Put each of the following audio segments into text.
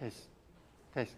Test test。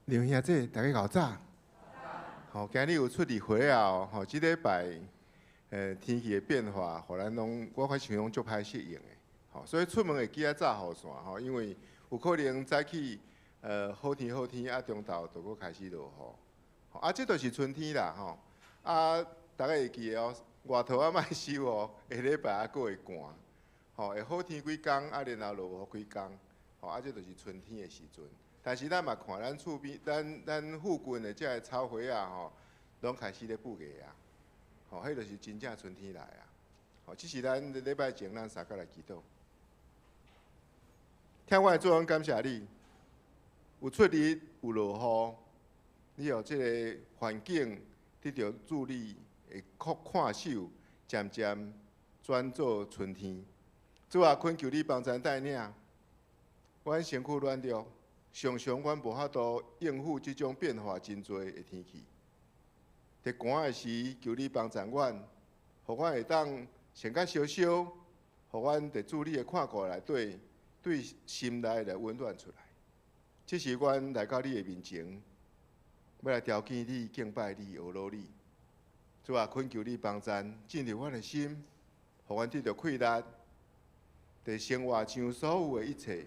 刘兄姐，大家𠢕早。吼，今日有出日花啊！吼，這禮拜，天氣的變化，予咱攏我較想講足歹適應的。吼，所以出門會記得紮雨傘吼，因為有可能早起，好天好天，啊，中晝就閣開始落雨。啊，這就是春天啦，吼。啊，大家會記得哦，外套仔莫收哦，下禮拜還閣會寒。吼，會好天幾工，啊，然後落雨幾工。吼，啊，這就是春天的時陣。但是咱嘛看咱厝邊、咱附近的這个草花仔吼，攏開始咧布芽啊，吼，彼就是真正春天來啊。吼，這是咱禮拜前咱三個來祈禱。疼阮的主，阮感謝你，有出日有落雨，你予這个環境得著主你的看守，漸漸轉做春天。主啊，懇求你幫贊帶領，阮身軀軟弱。常常阮無法度應付這種變化真濟的天氣。佇寒的時，求你幫助阮，予阮會當穿較少少，予阮佇主你的看顧內底，對心內來溫暖出來。這是阮來到你的面前，欲來朝見你、敬拜你、學羅你。主啊，懇求你幫助進入阮的心，予阮得著氣力，佇生活上所有的一切。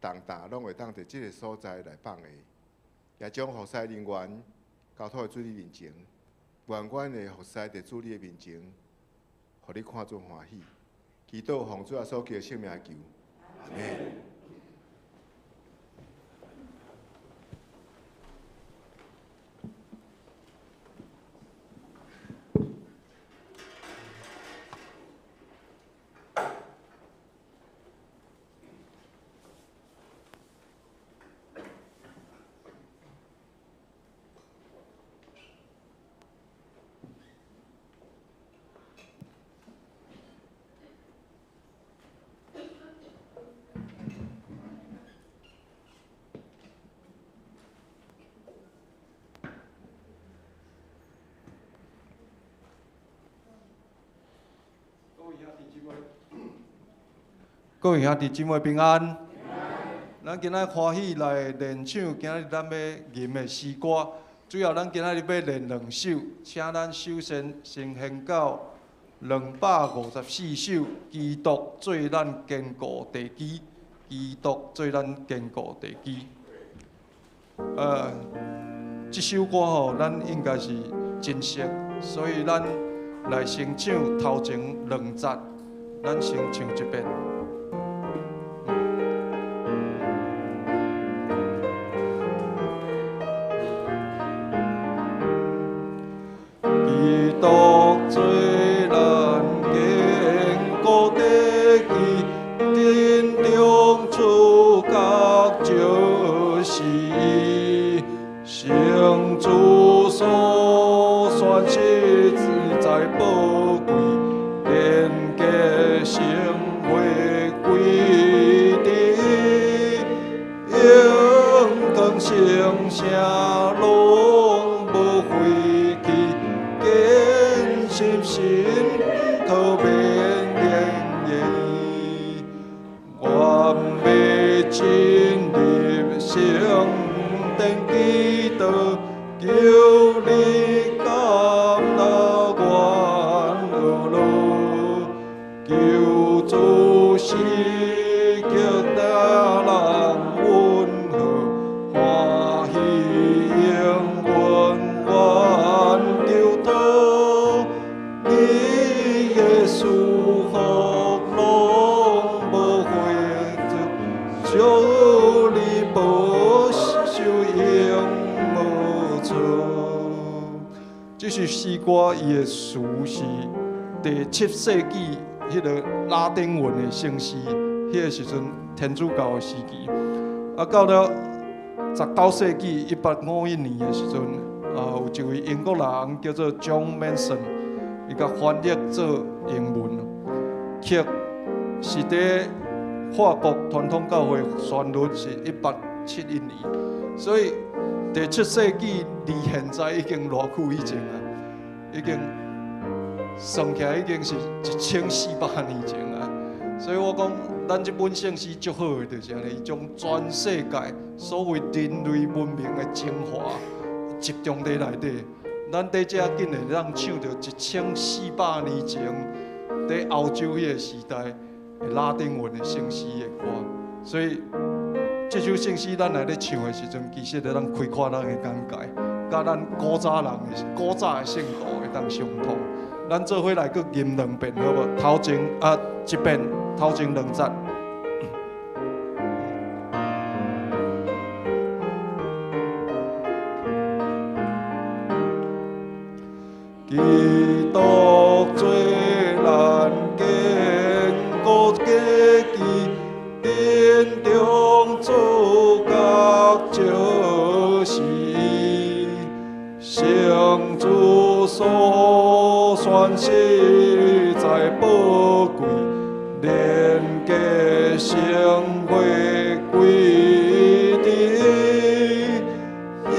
重擔攏會當佇這个所在來放下，也將服侍人員交託佇主你面前，願阮的服侍佇主你的面前，予你看做歡喜。祈禱奉主耶穌基督聖名求，阿們。各位兄弟姊妹平安。咱今仔歡喜來練唱，今仔日咱欲吟的詩歌，主要咱今仔日欲練兩首，請咱首先先獻到254首，基督做咱堅固地基，基督做咱堅固地基。這首歌吼，咱應該是真熟，所以咱來先唱頭前兩節，咱先唱一遍。基督做咱堅固地基，殿中主角就是伊，聖主所選實在寶貴，連結成為歸佇榮光聖城攏無廢去，堅心信靠免言言，願欲進入聖殿祈禱，求你甘納阮呵咾，求主時刻聽人問候，歡喜應允阮求討，你的賜福攏無廢去，求你保守永無錯。這首詩歌，伊的詞是第七世紀彼个拉丁文的聖詩，彼个時陣天主教的時期。啊，到了19世紀1851年的時陣，啊，有一位英國人叫做 John Manson，伊共翻譯做英文，曲是佇法國傳統教會旋律是1871年，所以第七世紀離現在已經偌久以前啊，已經算起來已經是1400年前啊。所以我講，咱這本聖詩足好的，就是按呢，伊將全世界所謂人類文明的精華集中佇內底。咱佇遮竟然會當唱著1400年前佇歐洲彼个時代的拉丁文的聖詩的歌，所以這首聖詩咱來咧唱的時陣，其實會當開闊咱的眼界，佮咱古早人的古早的聖徒會當相通。咱做伙來閣吟兩遍，好無？頭前啊一遍，頭前兩節。基督做咱堅固地基，殿中主角就是伊，聖主所選實在寶貴，連結成為歸佇榮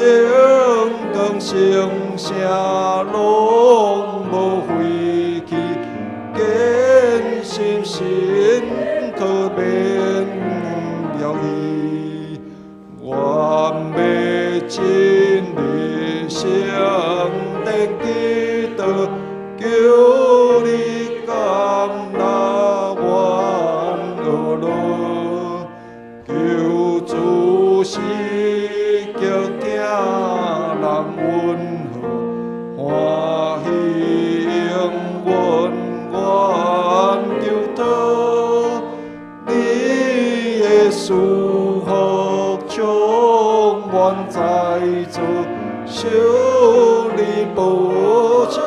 光聖城攏無廢去，堅心信靠免了伊，願欲進入聖殿祈禱，求你甘納阮呵咾，求主時刻聽人問候，歡喜應允阮求討，你的賜福充滿在座，求你保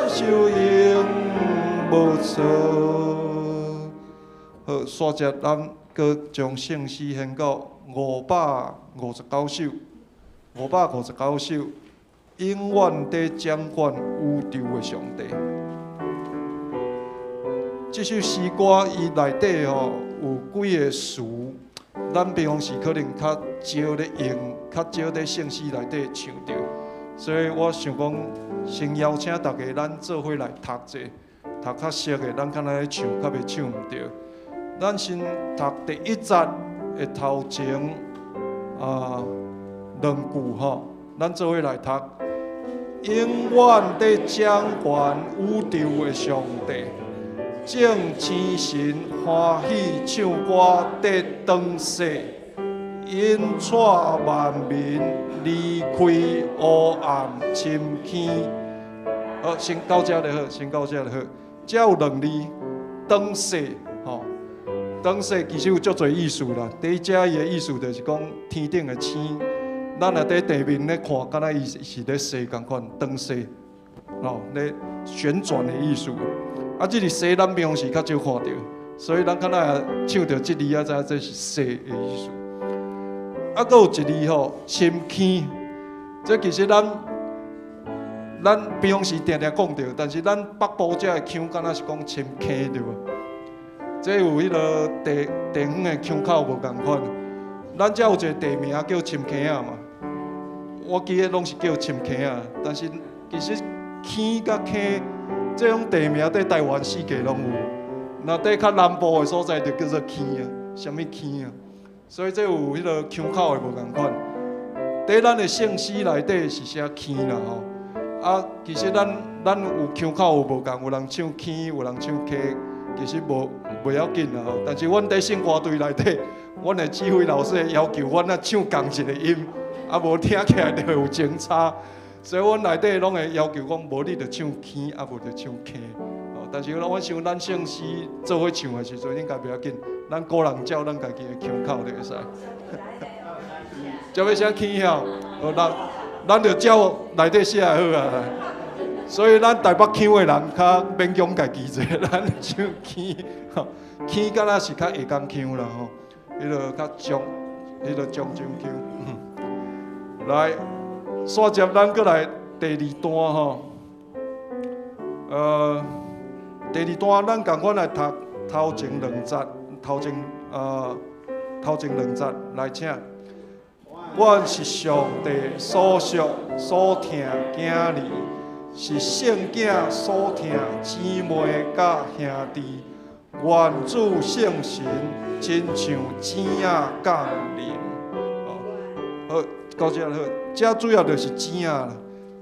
守永無錯。好，煞接咱閣將聖詩獻到559首，559首，永遠佇掌管宇宙的上帝。這首詩歌伊內底吼有幾个詞，咱平常時可能較少咧用，較少佇聖詩內底唱著，所以我想講，先邀請大家，咱做伙來讀者，讀較熟的，咱較若咧唱，較袂唱毋著。咱先讀第一節的頭前啊兩句吼，咱做伙來讀。永遠佇掌權宇宙的上帝，眾星神歡喜唱歌得當世，引帶萬民離開黑暗深坑。好，先到遮就好，先到遮就好。遮有兩字，轉世，吼，轉世其實有足濟意思啦。佇遮伊的意思就是講天頂的星，咱若佇地面咧看，敢若伊是咧踅仝款，轉世，吼，咧旋轉的意思。啊，這個踅咱平常時較少看著，所以咱敢若唱著這字啊，知影這是踅的意思。啊，閣有一字吼，深坑，這其實咱平常時定定講著，但是咱北部遮的腔敢若是講深坑對無？這有彼个地地方的腔口無仝款。咱遮有一個地名叫深坑仔嘛，我記得攏是叫深坑仔，但是其實坑佮坑這種地名佇台灣四界攏有。若佇較南部的所在就叫做坑啊，啥物坑啊？所以這有彼个腔口的無仝款。佇咱的聖詩內底是寫坑啦吼。啊，其實咱有腔口有無仝，有人唱坑，有人唱溪，其實無袂要緊啦吼。但是阮佇聖歌隊內底，阮的指揮老師會要求阮愛唱仝一個音，啊無聽起來就會有爭差。所以阮內底攏會要求講，無你就唱坑，啊無就唱溪。哦，但是我想咱聖詩做伙唱的時陣應該袂要緊，咱個人照咱家己的腔口就會使。就欲寫坑吼，哦，咱就照內底寫好啊。所以咱台北腔的人較勉強家己者，咱唱坑，吼，坑敢若是較下港腔啦吼，彼个較漳，彼个漳州腔。來，煞接咱閣來第二段吼，第二段咱仝款來讀頭前兩節，頭前兩節來請。阮是上帝所屬所疼囝兒，是聖囝所疼姊妹佮兄弟。願主聖神親像井仔降臨。哦，好，到遮好。遮主要就是井仔啦。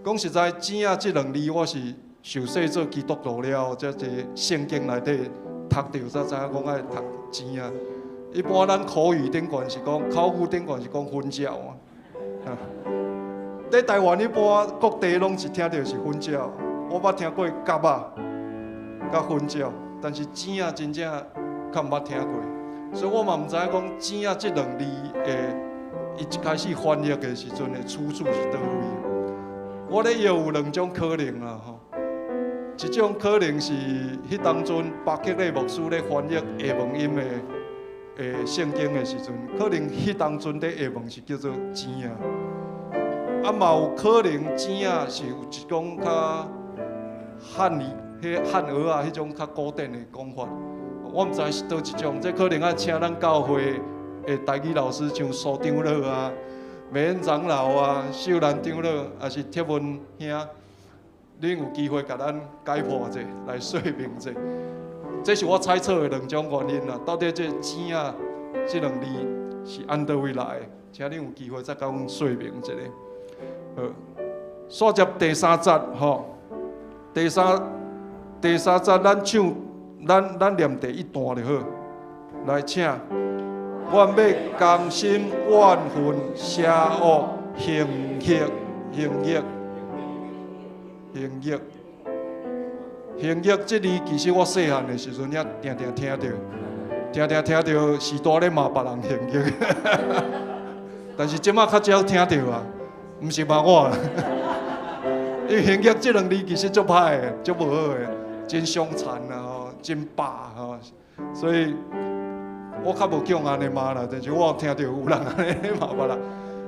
講實在，井仔這兩字，我是受洗做基督徒了後，才佇聖經內底讀著，才知影講愛讀井仔。一般咱口語頂懸是講，口語頂懸是講粉鳥嘛。佇台灣一般各地攏是聽著是粉鳥，我捌聽過蛤仔、佮粉鳥，但是井仔真正較毋捌聽過，所以我嘛毋知影講井仔這兩字的，伊一開始翻譯的時陣的出處是佗位。我咧有兩種可能啦吼，一種可能是彼當陣巴克禮牧師咧翻譯下文音的聖經的時陣，可能彼當陣佇下文是叫做井仔，啊嘛有可能井仔是有一種較漢語、彼漢蚵仔彼種較古典的講法，我毋知是佗一種，這可能愛請咱教會的台語老師，像蘇長老啊、美恩長老啊、秀蘭長老，抑是鐵文兄，恁有機會共咱解破者，來說明者。這是我猜測的兩種原因啦。到底這井仔這兩字是按佗位來的？請恁有機會再共阮說明一下。好，煞接第三節吼，第三節咱唱，咱念第一段就好。來，請。阮欲甘心怨恨邪惡行逆行逆行逆行逆這字，其實我細漢的時陣也定定聽著，定定聽著序大咧罵別人行逆，但是這馬較少聽著啊，毋是罵我，因為行逆這兩字其實足歹的，足無好的，真傷殘啊吼，真霸吼，所以我較無叫按呢罵啦，但是我有聽著有人按呢罵別人，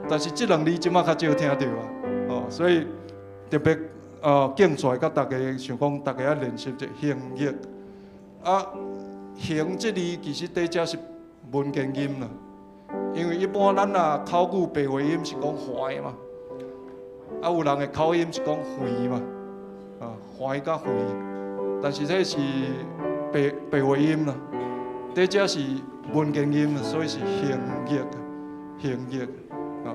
但是這兩字這馬較少聽著啊，哦，所以特別敬出來，佮大家想講，大家愛練習者行逆。啊，行這字其實佇遮是文言音啦，因為一般咱若口語白話音是講橫嘛，啊有人的口音是講橫嘛，啊橫佮橫，但是這是白白話音啦，佇遮是文言音，所以是行逆，行逆啊！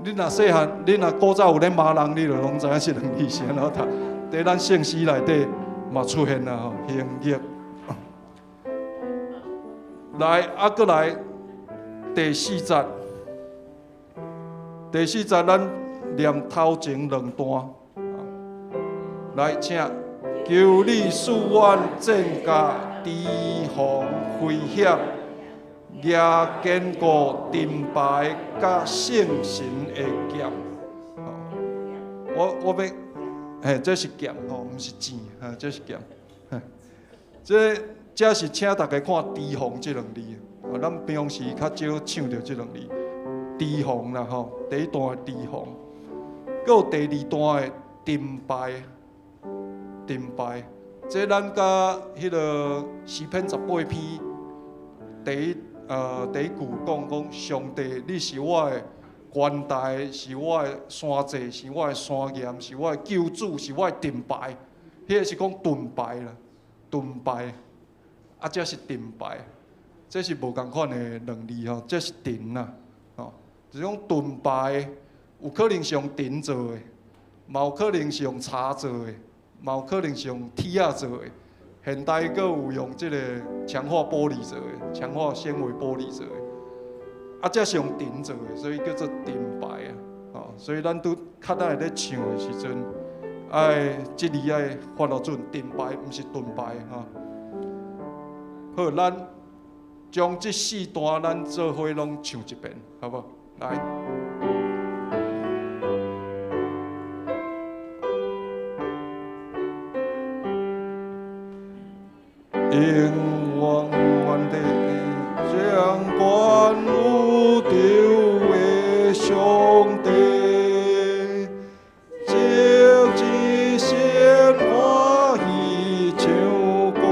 你若細漢，你若古早有咧罵人，你就攏知影這兩字是按怎讀。佇咱聖詩內底嘛出現啦吼，興業。來，啊，閣來第四節，第四節咱念頭前兩段。來，請求你賜阮戰甲提防危險，舉堅固盾牌佮聖神的劍。我欲，嘿，這是劍吼，毋是錢，哈，這是劍。這是請大家看提防這兩字。啊，咱平常時較少唱著這兩字。提防啦吼，第一段的提防，閣有第二段的盾牌。盾牌，這咱佮彼个詩篇18篇第一句講講，上帝，你是我的懸台，是我的山寨，是我的山岩，是我的救主，是我的盾牌。彼个是講盾牌啦，盾牌，啊，這是盾牌，這是無仝款的兩字吼，這是盾啦，吼，就是講盾牌有可能是用盾做的，嘛有可能是用柴做的。嘛有可能是用鐵仔做的，現代閣有用這个強化玻璃做的，強化纖維玻璃做的。啊，這是用盾做的，所以叫做盾牌啊。吼，所以咱拄較早咧唱的時陣，愛這字愛發落準，盾牌毋是盾牌吼。好，咱將這四段咱做伙攏唱一遍，好無？來。永遠的掌管宇宙的上帝，藉一聲歡喜唱歌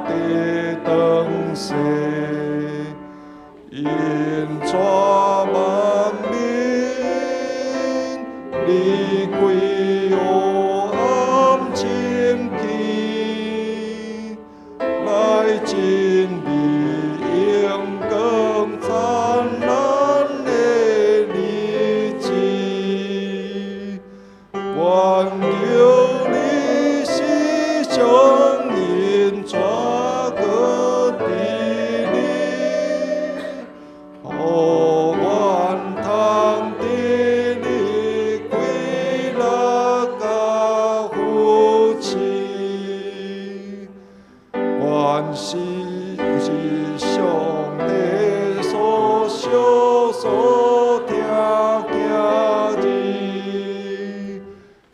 的當世，引帶萬民離開黑暗進去。來進入榮光燦爛的日子，願求你時常引帶閣佇你，予阮通得你快樂佮扶持。願是上帝所賞所疼囝兒，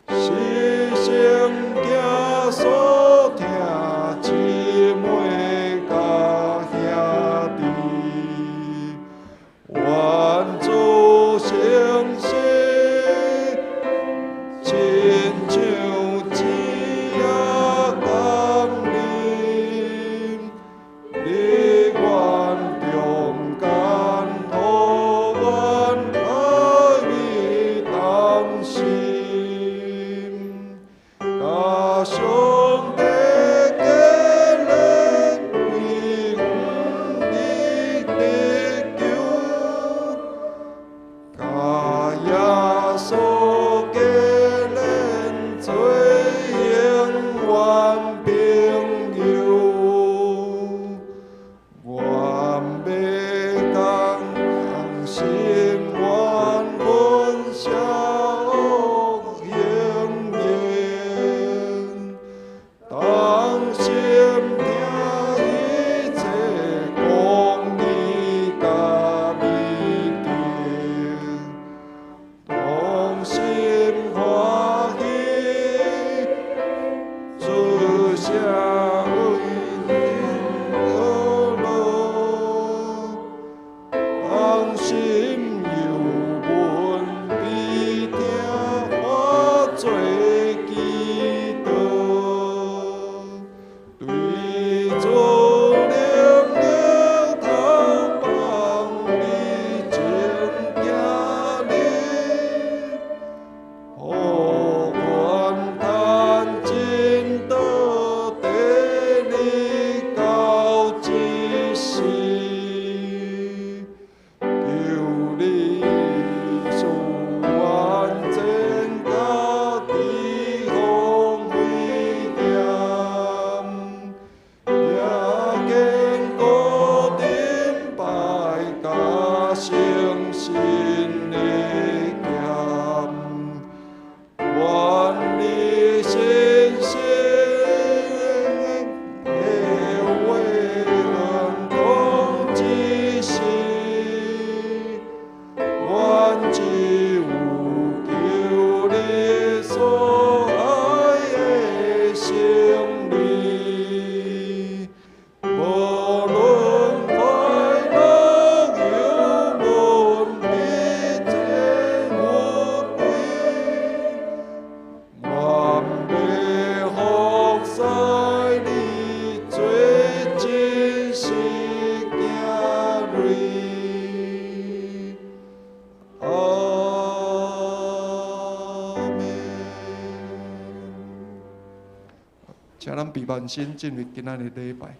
是聖囝所疼姊妹佮兄弟，願主聖聖，親像子仔降臨，你願中請咱閉目先進入今仔日禮拜。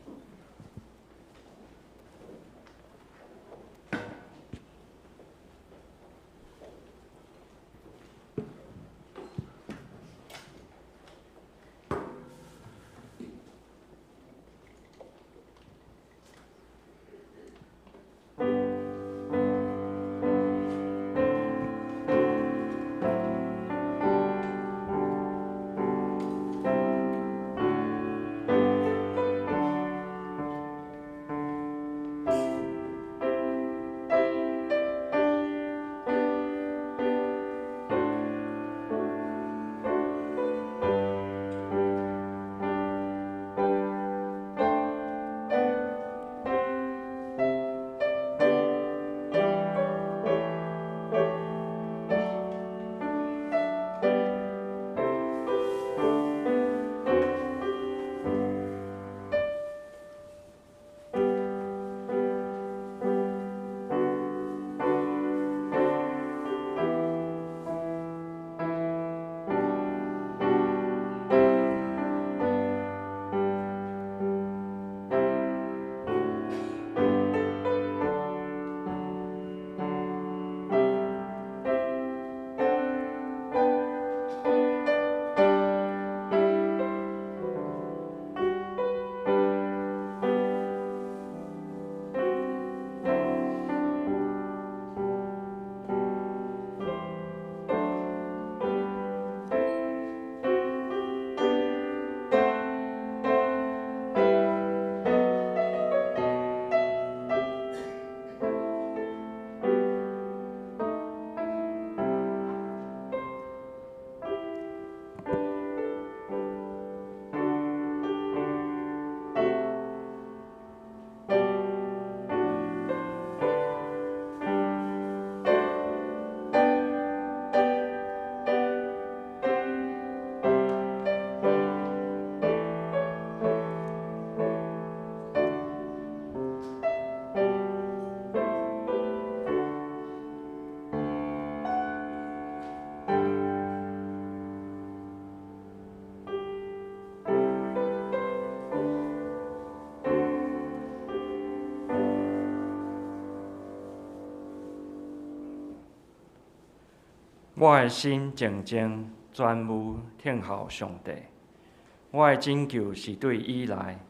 我的心靜靜專務等候上帝，我的拯救是對伊來，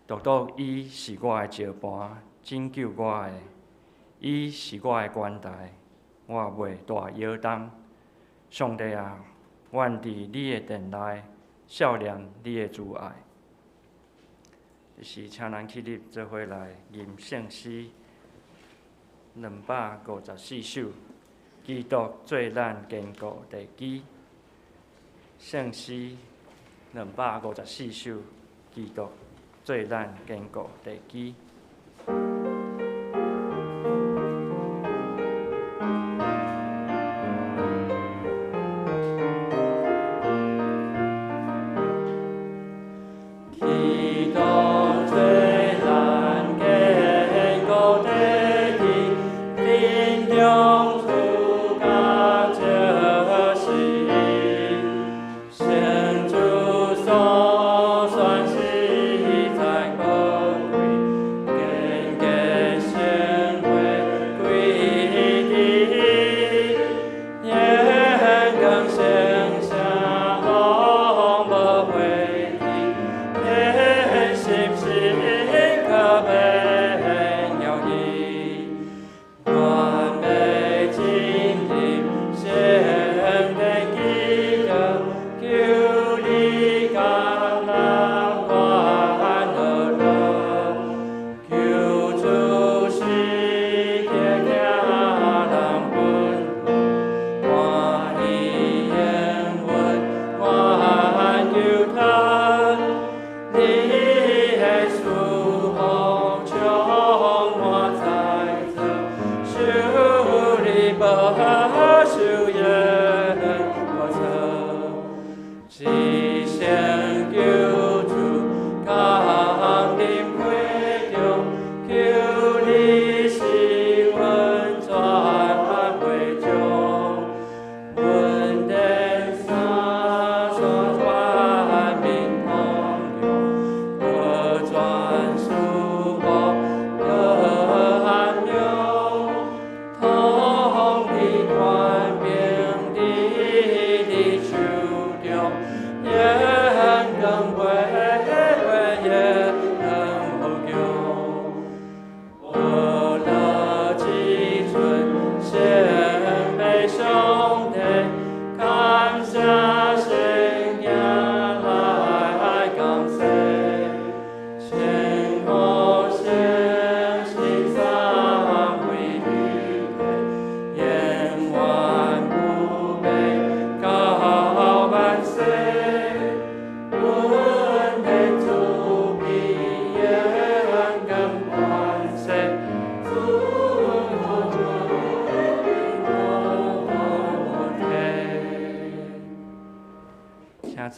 獨獨伊是我的石盤，拯救我的，伊是我的關台，我袂大搖動。上帝啊，願佇你的殿內，數念你的慈愛。是請咱起立做伙來吟聖詩254首。基督做咱堅固地基，聖詩254首，基督做咱堅固地基。所選實在寶貴。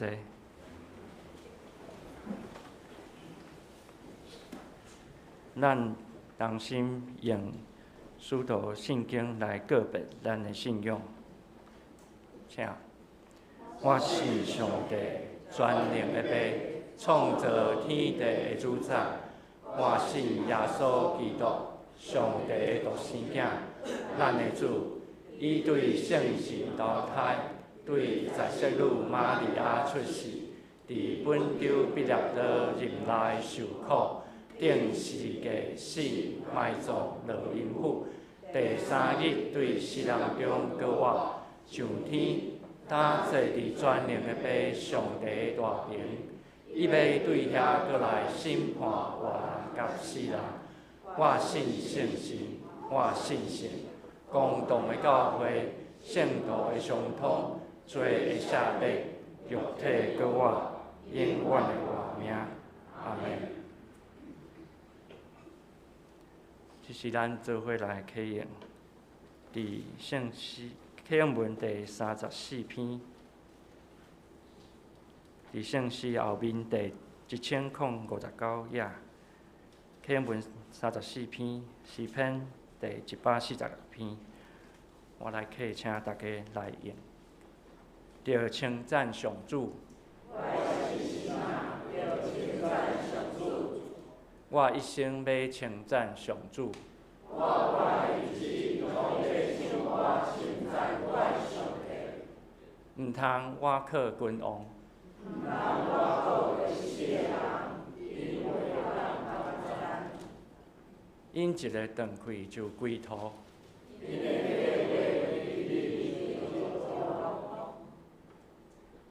坐。咱同心用使徒信经来告白咱的信仰，请。我信上帝，全能的父，创造天地的主宰。我信耶稣基督，上帝的独生囝，咱的主。伊对圣神投胎，对十色女玛利亚出世，伫本丢彼拉多任内受苦，钉十字架死，埋葬落阴府。第三日对死人中阁活，上天，担坐伫全能的父上帝大爿，伊欲对遐阁来审判活人佮死人。我信圣神，我信圣公同的教会，圣徒的相通，罪的赦免，肉体阁活，永远的活命。阿门。这是咱做伙来启用，伫圣诗启用文第34篇，伫圣诗后面第1059页，启用文34篇，诗篇第146篇，我来启请大家来用。著称赞上主。我一生欲称赞上主。毋通倚靠君王。𪜶一个断气就归土。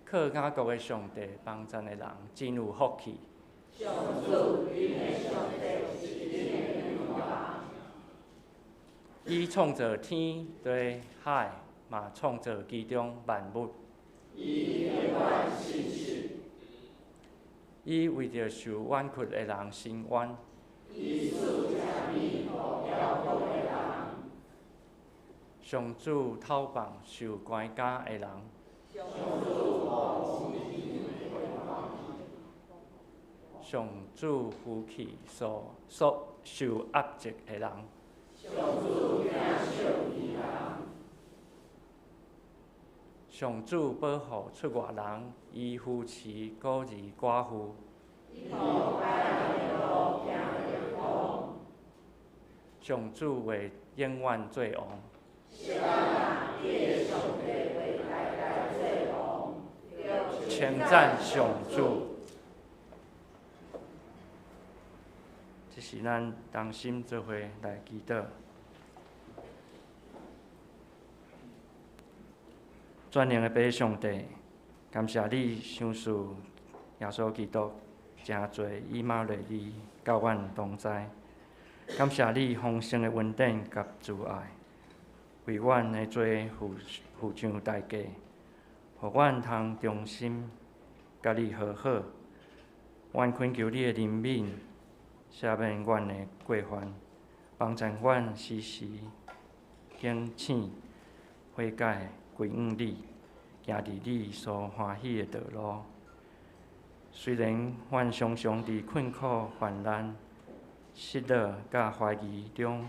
靠雅各的上帝帮赞的人真有福气。伊创造天地海，嘛创造其中万物。伊为著受冤屈的人伸冤。上主讨放受关监的人。上主扶起所受压制的人。上主保护出外人，伊扶持孤儿寡妇。上主会永远做王。称赞上主。这是咱同心做伙来祈祷。全能的父上帝，感谢你赏赐耶稣基督成做以马内利，佮阮同在。感谢你丰盛的恩典佮慈爱，为阮的罪付上代价，予阮通重新佮你和好。阮恳求你的怜悯，赦免阮的过犯，帮助阮时时警醒、悔改、归向你，行伫你所欢喜的道路。虽然阮常常伫困苦、患难、失落佮怀疑中，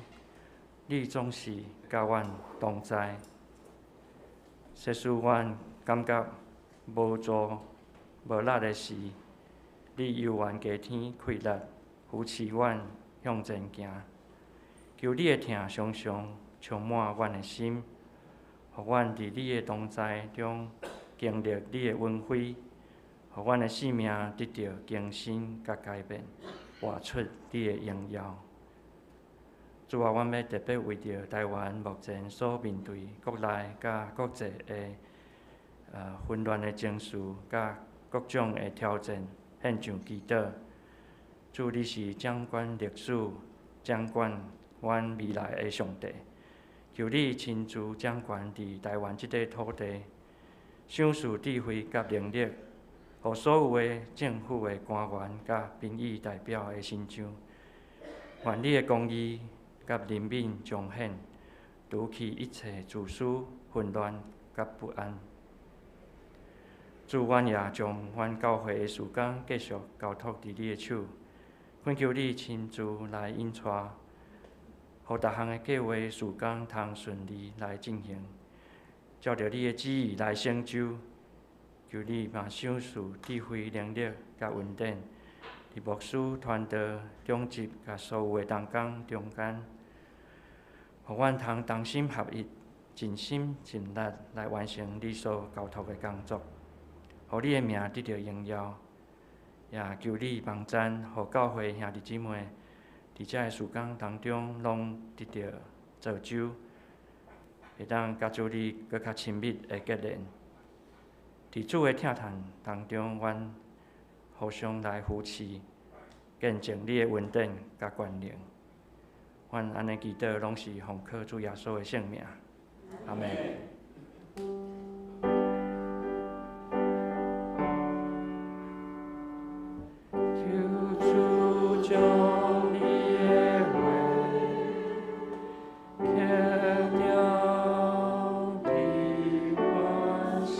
你总是佮阮同在。即使阮感觉无助、无力的时，你犹原加添气力，扶持阮向前行。求你的疼常常充满阮的心，予阮伫你的同在中经历你的恩惠，予阮的生命得著更新佮改变，活出你的荣耀。主啊，阮欲特别为著台湾目前所面对国内佮国际的纷乱的情势佮各种的挑战，献上祈祷。主，你是掌管历史、掌管阮未来的上帝，求你亲自掌权伫台湾这块土地，赏赐智慧佮能力，予所有的政府的官员佮民意代表的身上，愿你的公义佮怜悯彰显，除去一切自私、混乱佮不安。主，阮也將阮教會的事工繼續交託佇你的手，懇求你親自來引帶，予逐項的計劃事工通順利來進行，照著你的旨意來成就。求你嘛賞賜智慧、能力佮恩典，佇牧師團隊、長執佮所有的同工中間，予阮通同心合意、盡心盡力來完成你所交託的工作，予你的名得著榮耀。也求你幫贊，予教會兄弟姊妹佇這个事工當中，攏得著造就，會當佮主你閣較親密的結連。佇主的疼痛當中，阮互相來扶持，見證你的恩典佮權能。阮按呢祈禱，攏是奉靠主耶穌的聖名。阿們。求主將你的話刻雕佇我心。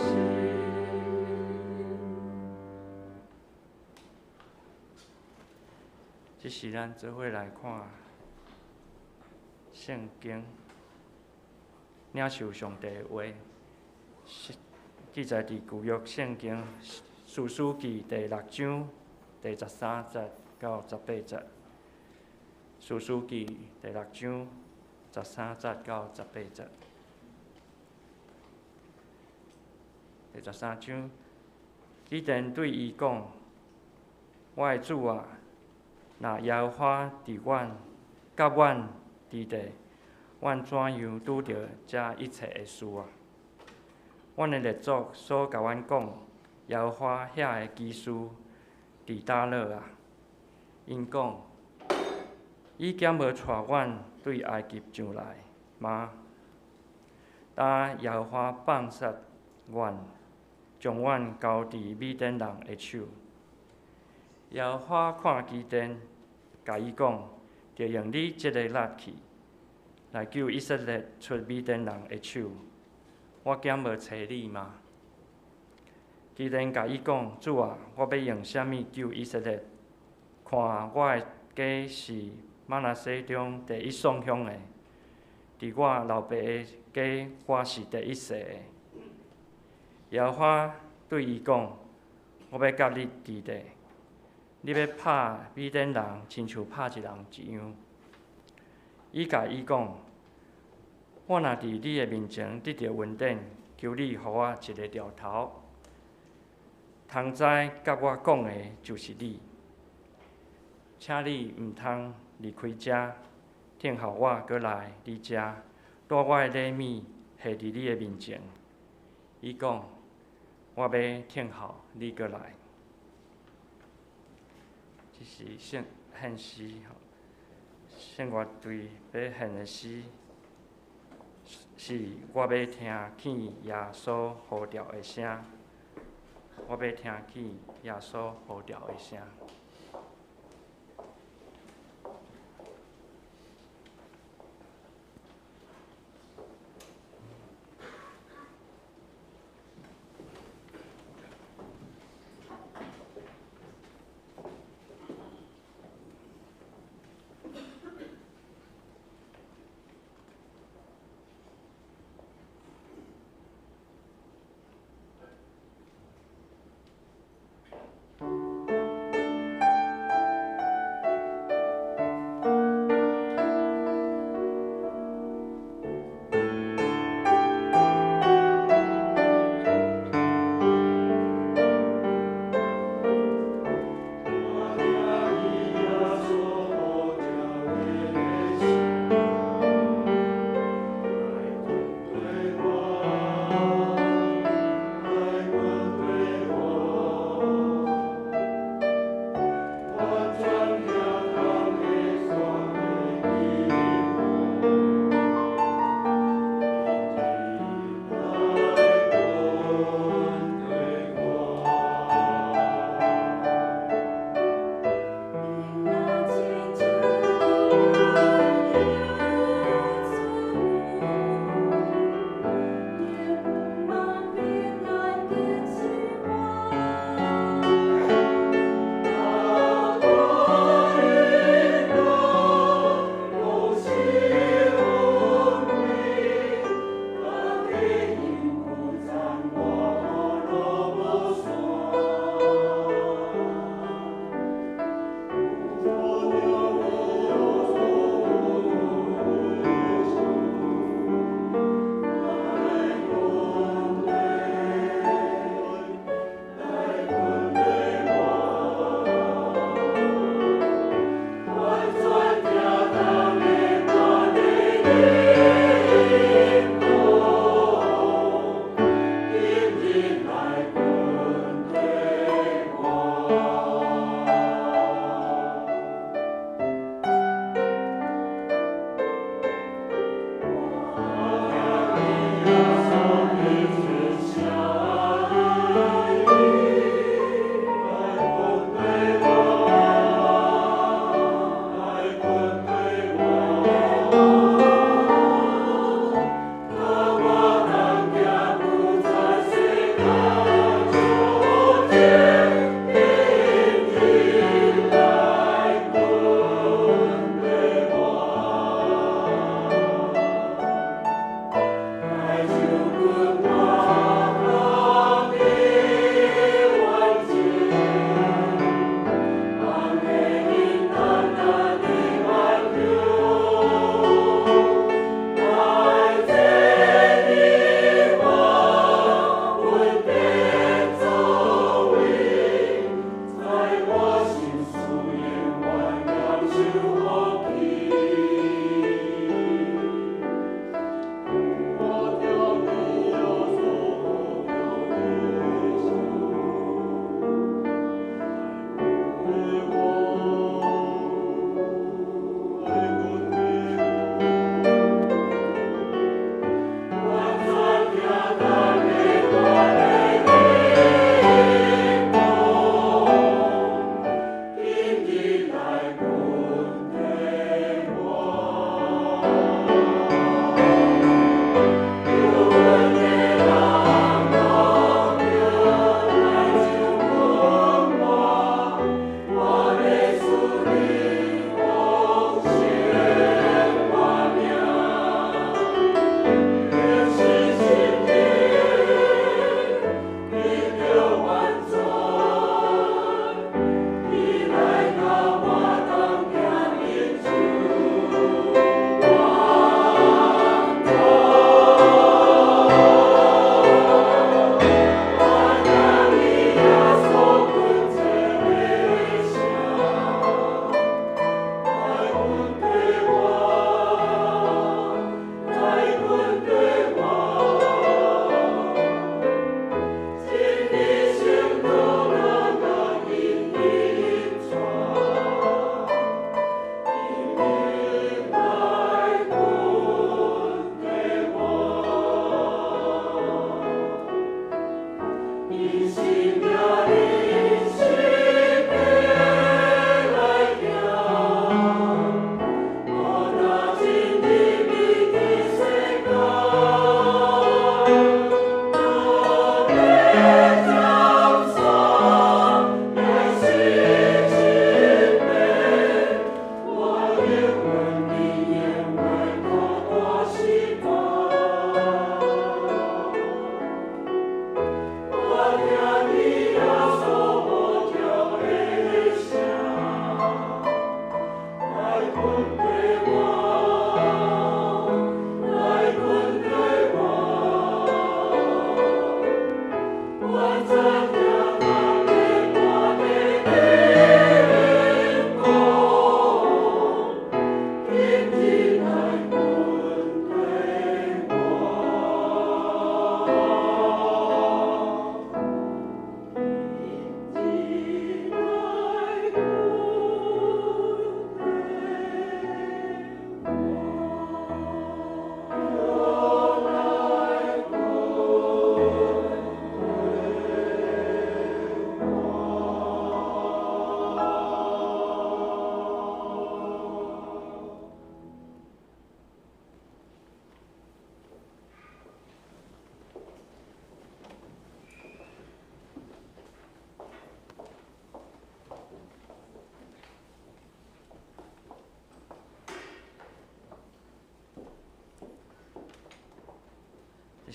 這時咱做伙來看聖經，領受上帝的話，記載佇舊約聖經士師記第六章第十三節到十八節。士師記第六章十三節到十八節。第十三章，基甸對伊講：我的主啊，若耶和華佇阮，佮阮佇咧，阮怎樣拄著這一切的事啊？阮的列祖所共阮講，耶和華遐的奇事佇佗落啊？𪜶講，伊敢無帶阮對埃及上來嗎？當耶和華放殺阮，將阮交佇米甸人的手。耶和華看基甸，共伊講：著用你這个力氣來救以色列出米甸人的手，我敢無差你嗎？基甸共伊講：主啊，我欲用啥物救以色列？看我的家是瑪拿西中第一喪鄉的，佇我老爸的家，我是第一細的。耶和華對伊講：我欲佮你佇咧，你欲拍米甸人，親像拍一人一樣。伊共伊講：我若佇你的面前得著恩典，求你予我一个兆頭，通知佮我講的就是你，請你毋通離開遮，等候我閣來你遮，帶我的禮物下佇你的面前。伊講：我欲等候你閣來。這是聖獻詩吼，聖樂隊欲獻的詩是我欲聽見耶穌呼召的聲，我欲聽見耶穌呼召的聲。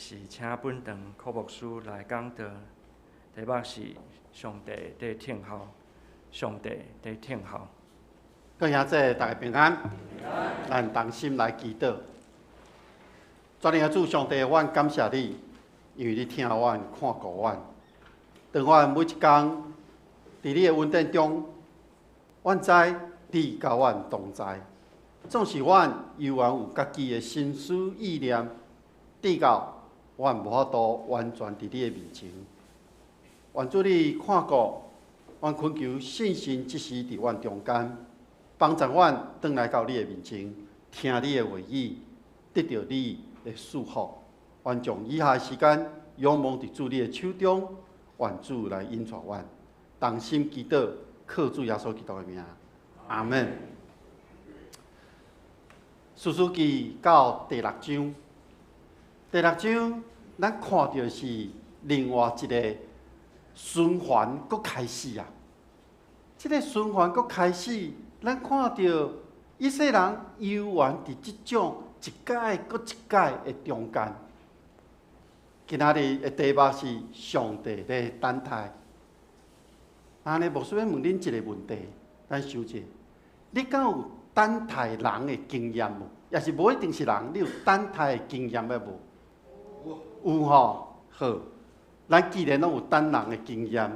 是請本堂柯牧師來講道，題目是上帝佇聽候，上帝佇聽候。各位兄弟，大家平安，咱同心來祈禱。全能的主上帝，阮感謝你，因為你疼阮、看顧阮。當阮每一工佇你的恩典中，阮知你佮阮同在。總是阮猶原有家己的心思意念，直到阮無法度完全佇你的面前。願主你看顧，阮懇求聖神這時佇阮中間，幫助阮轉來到你的面前，聽你的話語，得著你的祝福。願將以下的時間仰望佇主你的手中，願主來引帶阮，同心祈禱，靠主耶穌基督的名，阿門。士師記到第六章，第六章咱看著是另外一個循環閣開始啊！這個循環閣開始，咱看著以色列人猶原佇這種一屆閣一屆的中間。今仔日的題目是上帝咧等待。按呢，牧師欲問恁一個問題，咱想者，你敢有等待人的經驗無？抑是無一定是人，你有等待的經驗抑無？有吼，好。咱既然攏有等人的經驗，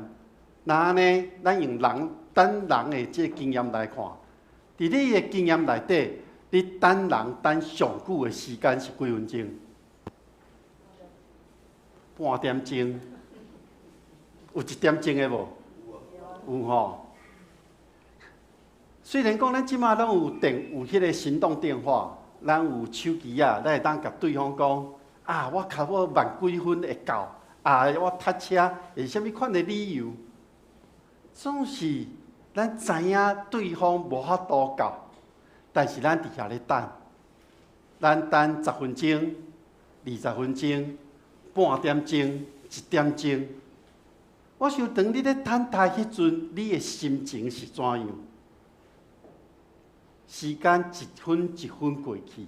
那按呢，咱用人等人的這個經驗來看，佇你的經驗內底，你等人等上久的時間是幾分鐘？半點鐘？有一點鐘的無？有吼。雖然講咱這馬攏有電，有彼個行動電話，咱有手機仔，咱會當共對方講啊，我較我慢幾分會到，啊，我塞車，是啥物款的理由？總是咱知影對方無法度到，但是咱佇遐咧等，咱等十分鐘、20分鐘、半點鐘、一點鐘。我想當你咧等待彼陣，你的心情是怎樣？時間一分一分過去，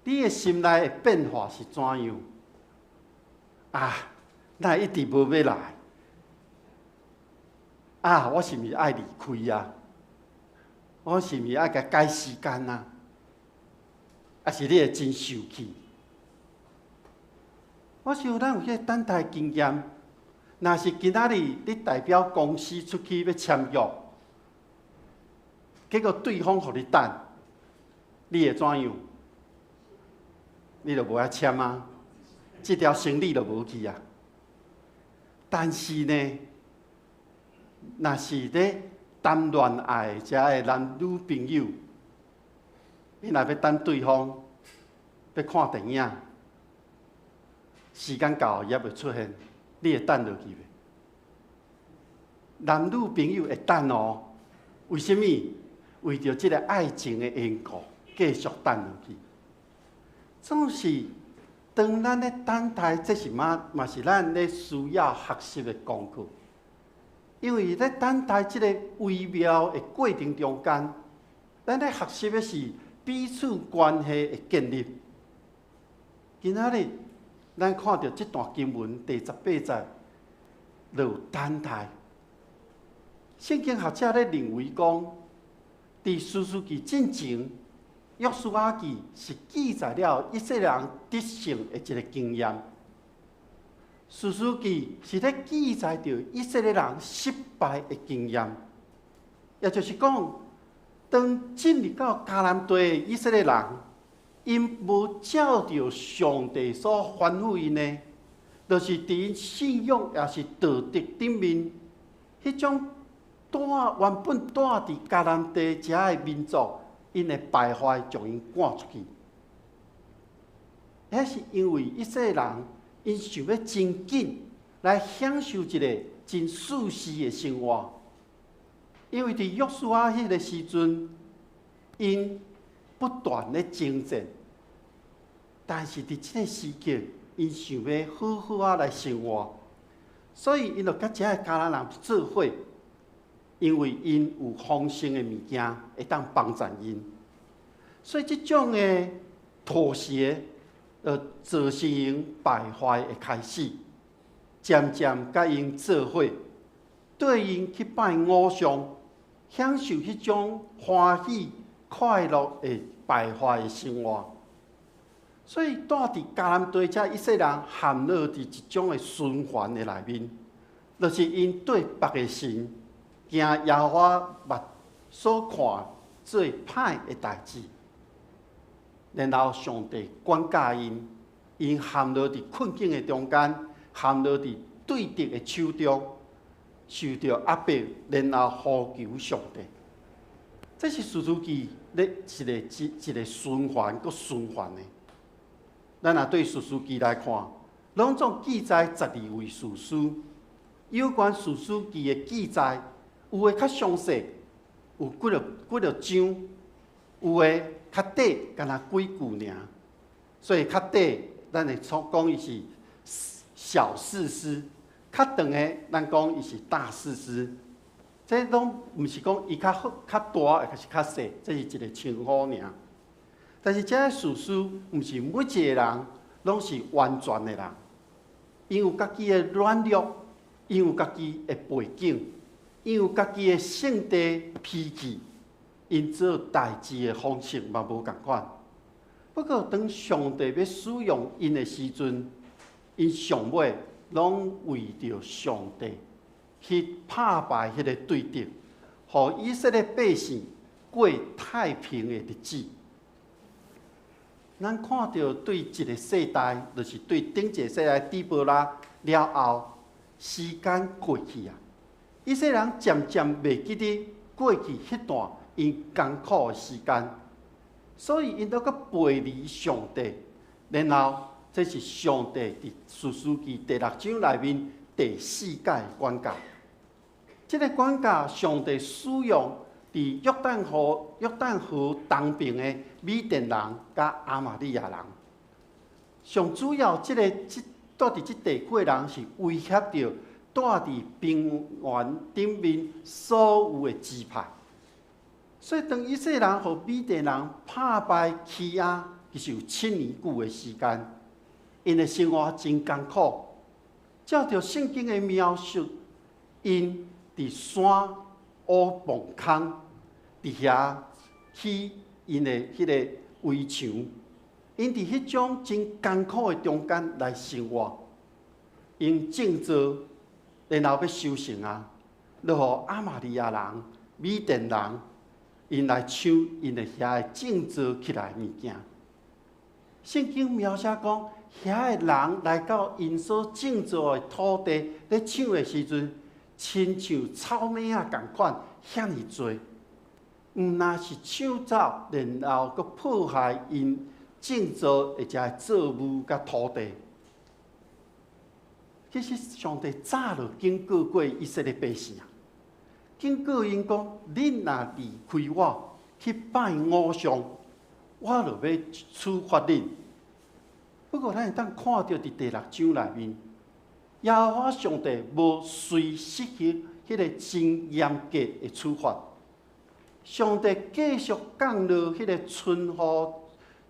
你的心內的變化是怎樣？啊，哪會一直無欲來？啊，我是毋是愛離開啊？我是毋是愛共改時間啊？抑是你會真受氣？我想咱有彼個等待經驗，若是今仔日你代表公司出去欲簽約，結果對方予你等，你會怎樣？你就無愛簽啊，這條生理就無去啊。但是呢，若是咧談戀愛遮的男女朋友，你若欲等對方，欲看電影，時間到伊猶未出現，你會等落去袂？男女朋友會等哦，為啥物？為著這個愛情的緣故，繼續等落去。總是當咱咧等待，這是嘛嘛是咱咧需要學習的功課。因為咧等待這個微妙的過程中間，咱咧學習的是彼此關係的建立。今仔日咱看著這段經文第18節，就有等待。聖經學者咧認為講，佇士師記進前，約書亞記是記載了以色列人得勝的一個經驗。士師記是咧記載著以色列人失敗的經驗，也就是講，當進入到迦南地的以色列人，𪜶無照著上帝所吩咐𪜶的，就是佇𪜶信仰抑是道德頂面，彼種蹛原本蹛佇迦南地遮的民族，𪜶的敗壞將𪜶趕出去。彼是因為以色列人𪜶想欲真緊來享受一個真舒適的生活，因為佇約書亞彼個時陣，𪜶不斷咧征戰，但是佇這個時刻，𪜶想欲好好仔來生活，所以𪜶就佮遮的迦南人做伙，因為𪜶有豐盛的物件會當幫助𪜶，所以這種的妥協，造成𪜶敗壞的開始，漸漸佮𪜶做伙，對𪜶去拜偶像，享受彼種歡喜快樂的敗壞的生活。所以，蹛佇迦南地遮以色列人陷落佇一種的循環的內面，就是𪜶對別个神，行耶和華目所看做歹的代誌，然後上帝管教𪜶，𪜶陷落佇困境的中間，陷落佇對敵的手中，受著壓迫，然後呼求上帝。這是士師記咧一個一一個循環閣循環的。咱若對士師記來看，攏總記載12位士師，有關士師記的記載，有的較詳細，有幾落幾落章，有的較短，干焦幾句爾。所以較短，咱會講伊是小士師；較長的，咱講伊是大士師。這攏毋是講伊較好、較大，抑是較細，這是一個稱呼爾。但是這个士師毋是每一個人攏是完全的人，𪜶有家己的軟弱，𪜶有家己的背景，𪜶有家己的性地脾氣，𪜶做代誌的方式嘛無仝款。不過，當上帝欲使用𪜶的時陣，𪜶上尾攏為著上帝去拍敗彼个對敵，予以色列百姓過太平的日子。咱看著對一个世代，就是對頂一个世代底波拉了後，時間過去啊，以色列人漸漸袂記得過去彼段𪜶艱苦的時間，所以𪜶都閣背離上帝。然後，這是上帝佇士師記第六章內面第四擺的管教。這个管教，上帝使用佇約旦河東爿的米甸人佮亞瑪力亞人。上主要，這个這蹛佇這地區的人是威脅著蹛佇平原頂面所有的支派。所以當以色列人予米甸人拍敗欺壓，其實有7年久的時間，𪜶的生活真艱苦。照著聖經的描述，𪜶佇山烏墓空，佇遐起𪜶的彼个圍牆，𪜶佇彼種真艱苦的中間來生活，𪜶種稻，然後欲收成啊，就予亞瑪力亞人、米甸人，𪜶來搶𪜶的遐的種稻起來物件。聖經描寫講，遐的人來到𪜶所種稻的土地咧搶的時陣，親像草蜢仔仝款，遐爾濟。毋但是搶走，然後閣破壞𪜶種稻的這个作物佮土地。其實上帝早就警告過以色列百姓啊，警告𪜶講：恁若離開我去拜偶像，我就欲處罰恁。不過，咱會當看著佇第六章內面，耶和華上帝無隨實行彼个真嚴格的處罰。上帝繼續降落彼个春雨、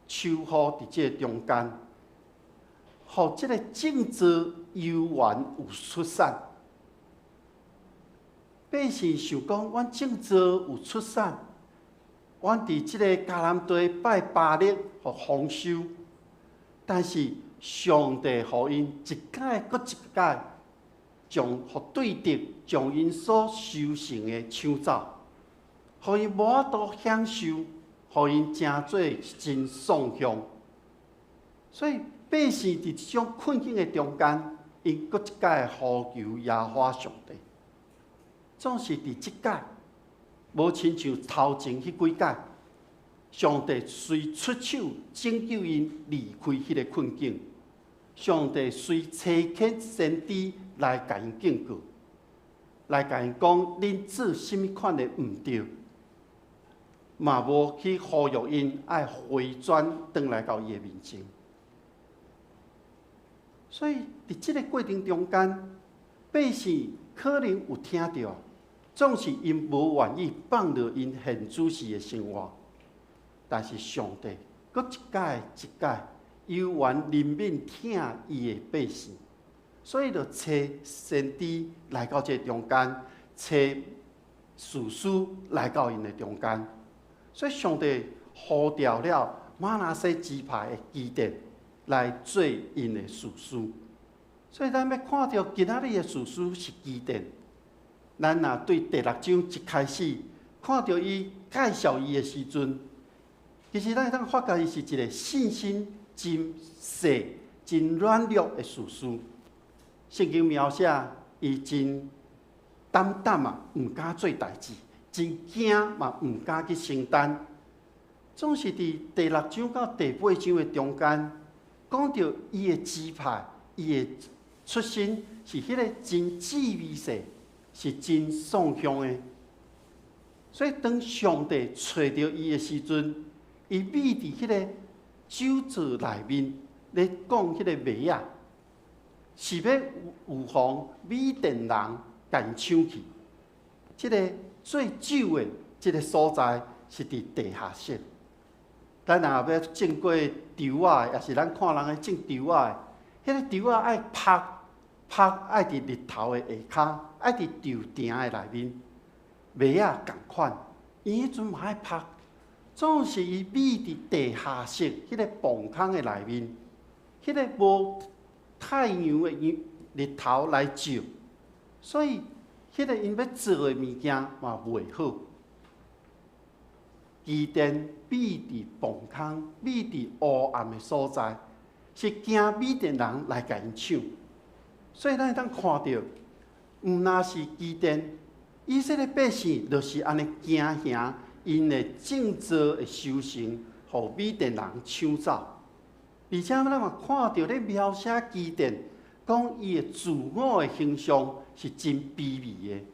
秋雨佇這个中間，予這个種稻猶原有出產。百姓想講，阮種稻有出產，阮佇這個迦南地拜巴力，予豐收。但是上帝予𪜶一擺閣一擺，將予對敵將𪜶所收成的搶走，予𪜶無法度享受，予𪜶成做真喪向。所以百姓佇這種困境的中間，𪜶閣一擺呼求耶和華上帝。總是佇這擺，無親像頭前彼幾擺，上帝隨出手拯救𪜶離開彼个困境。上帝隨差遣先知來共𪜶警告，來共𪜶講恁做啥物款的毋對，嘛無去呼籲𪜶愛回轉轉來到伊的面前。所以佇這个過程中間，百姓可能有聽著，總是𪜶無願意放落𪜶現主時的生活。但是上帝閣一擺一擺猶原憐憫疼伊的百姓，所以就差先知來到這中間，差士師來到𪜶的中間。所以上帝呼召了瑪拿西支派的基甸來做𪜶的士師。所以咱欲看著今仔日的士師是基甸。咱若對第六章一開始看著伊介紹伊的時陣，其實咱會當發覺伊是一個信心真細、真軟弱的士師。聖經描寫伊真膽膽啊，毋敢做代誌；真驚嘛，毋敢去承擔。總是佇第六章到第八章的中間，講著伊的支派、伊的出身是彼個真細微細，是真喪鄉的。所以當上帝揣著伊的時陣，伊覕佇彼個酒槽內面咧講彼個麥仔，是欲預防米甸人共𪜶搶去。這个做酒的這个所在是佇地下室。咱若欲種過稻仔，抑是咱看人咧種稻仔的，彼个稻仔愛曝曝愛佇日頭的下跤，愛佇稻埕的內面。麥仔仝款，伊彼陣嘛愛曝，總是伊覕佇地下室彼个磅空的內面，彼个無太陽的日頭來照，所以彼个𪜶欲做的物件嘛袂好。基甸覕佇磅空，覕佇烏暗的所在，是驚米甸人來共𪜶搶。所以咱會當看著，毋若是基甸，以色列百姓就是按呢驚嚇，𪜶的種稻的收成，予米甸人搶走。而且咱嘛看著咧描寫基甸，講伊的自我的形象是真卑微的。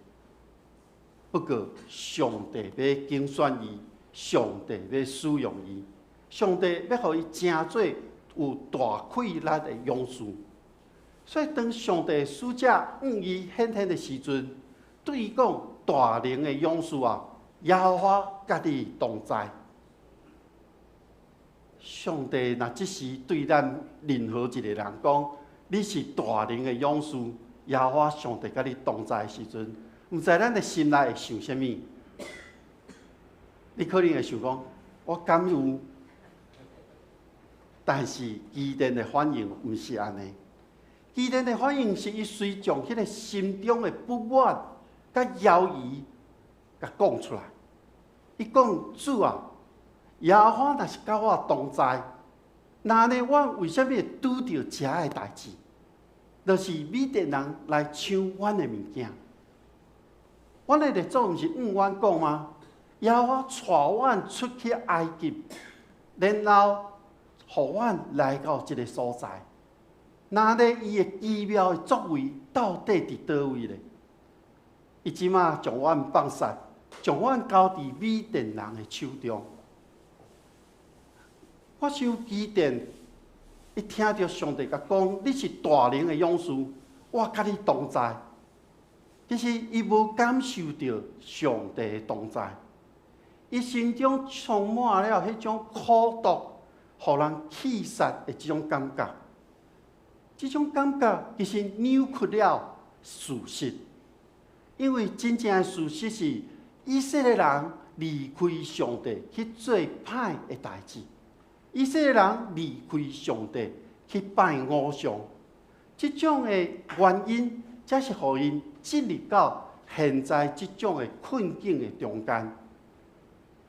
不過上帝欲揀選伊，上帝欲使用伊，上帝欲予伊成做有大氣力的勇士。所以當上帝使者向伊顯現的時陣，對伊講：大能的勇士啊，耶和華佮你同在。上帝若這時對咱任何一個人講：你是大能的勇士，耶和華上帝佮你同在的時陣，毋知咱的心內會想啥物？你可能會想講：我敢有？但是基甸的反應毋是按呢。基甸的反應是伊隨將彼个心中的不滿佮猶疑，共講出來。伊講：主啊，耶和華若是佮我同在，那呢，我為啥物會拄著遮的代誌？就是米甸人來搶阮的物件。阮的列祖毋是向阮講嗎？耶和華帶阮出去埃及，然後予阮來到這个所在。那呢，伊的奇妙的作為到底佇佗位咧？伊這馬將阮放殺，將阮交佇米甸人的手中。我想基甸，伊聽著上帝共講，你是大能的勇士，我佮你同在。其實伊無感受著上帝的同在，伊心中充滿了彼種苦毒，予人氣殺的這種感覺。這種感覺其實扭曲了事實，因為真正的事實是以色列人離開上帝去做歹的代誌，以色列人離開上帝去拜偶像，這種的原因，才是予𪜶進入到現在這種的困境的中間。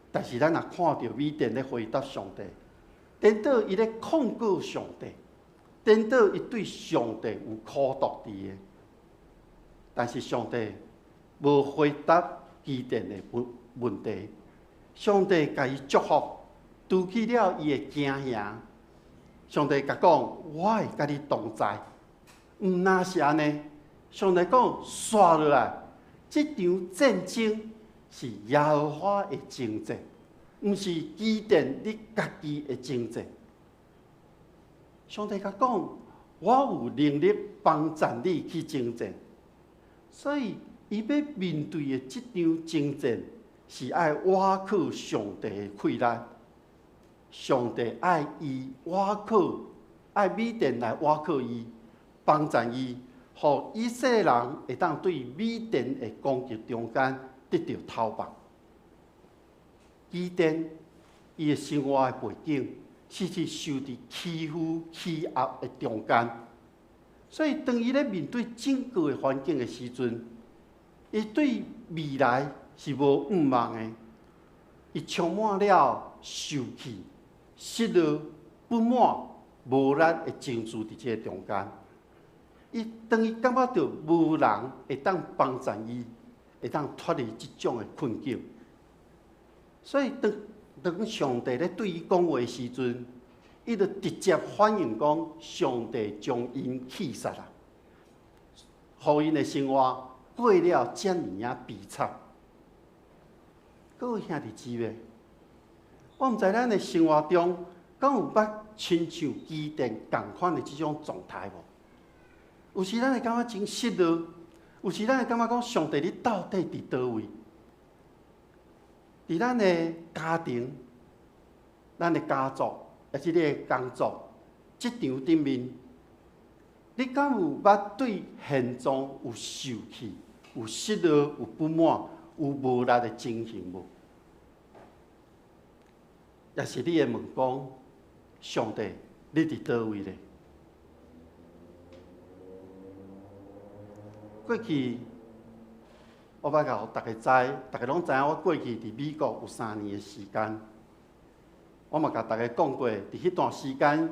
但是咱若看著米甸咧回答上帝，顛倒伊咧控告上帝，顛倒伊對上帝有苦毒佇的。但是上帝無回答基甸的問問題，上帝共伊祝福，除去了伊的驚嚇。上帝共講：我會佮你同在。毋若是按呢，上帝講，煞落來，這場戰爭是耶和華的征戰，毋是基甸你家己的征戰。上帝共講，我有能力幫助你去征戰，所以伊欲面對的這場征戰是愛倚靠上帝的氣力。上帝愛伊倚靠，愛米甸來倚靠伊，幫助伊，予以色列人會當對米甸的攻擊中間得著頭目。基甸伊的生活的背景是佇受佇欺負、欺壓的中間，所以當伊咧面對整個的環境的時陣，伊對未來是無盼望的，伊充滿了受氣、失落、不滿、無力的情緒佇這個中間。伊當伊感覺著無人會當幫助伊，會當脫離這種的困境。所以當當上帝咧對伊講話的時陣，伊就直接反應講：上帝將𪜶棄殺啦，予𪜶的生活過了遮爾仔悲慘。各位兄弟姊妹，我毋知咱的生活中，敢有捌親像基甸仝款的這種狀態無？有時咱會感覺真失落，有時咱會感覺講上帝你到底佇佗位？佇咱的家庭、咱的家族，抑是你的工作、職場頂面，你敢有捌對現狀有受氣、有失落、有不滿、有無力的情形無？抑是你會問講，上帝，你佇佗位咧？過去我捌共大家知，大家攏知影我過去佇美國有3年的時間。我嘛共大家講過，佇彼段時間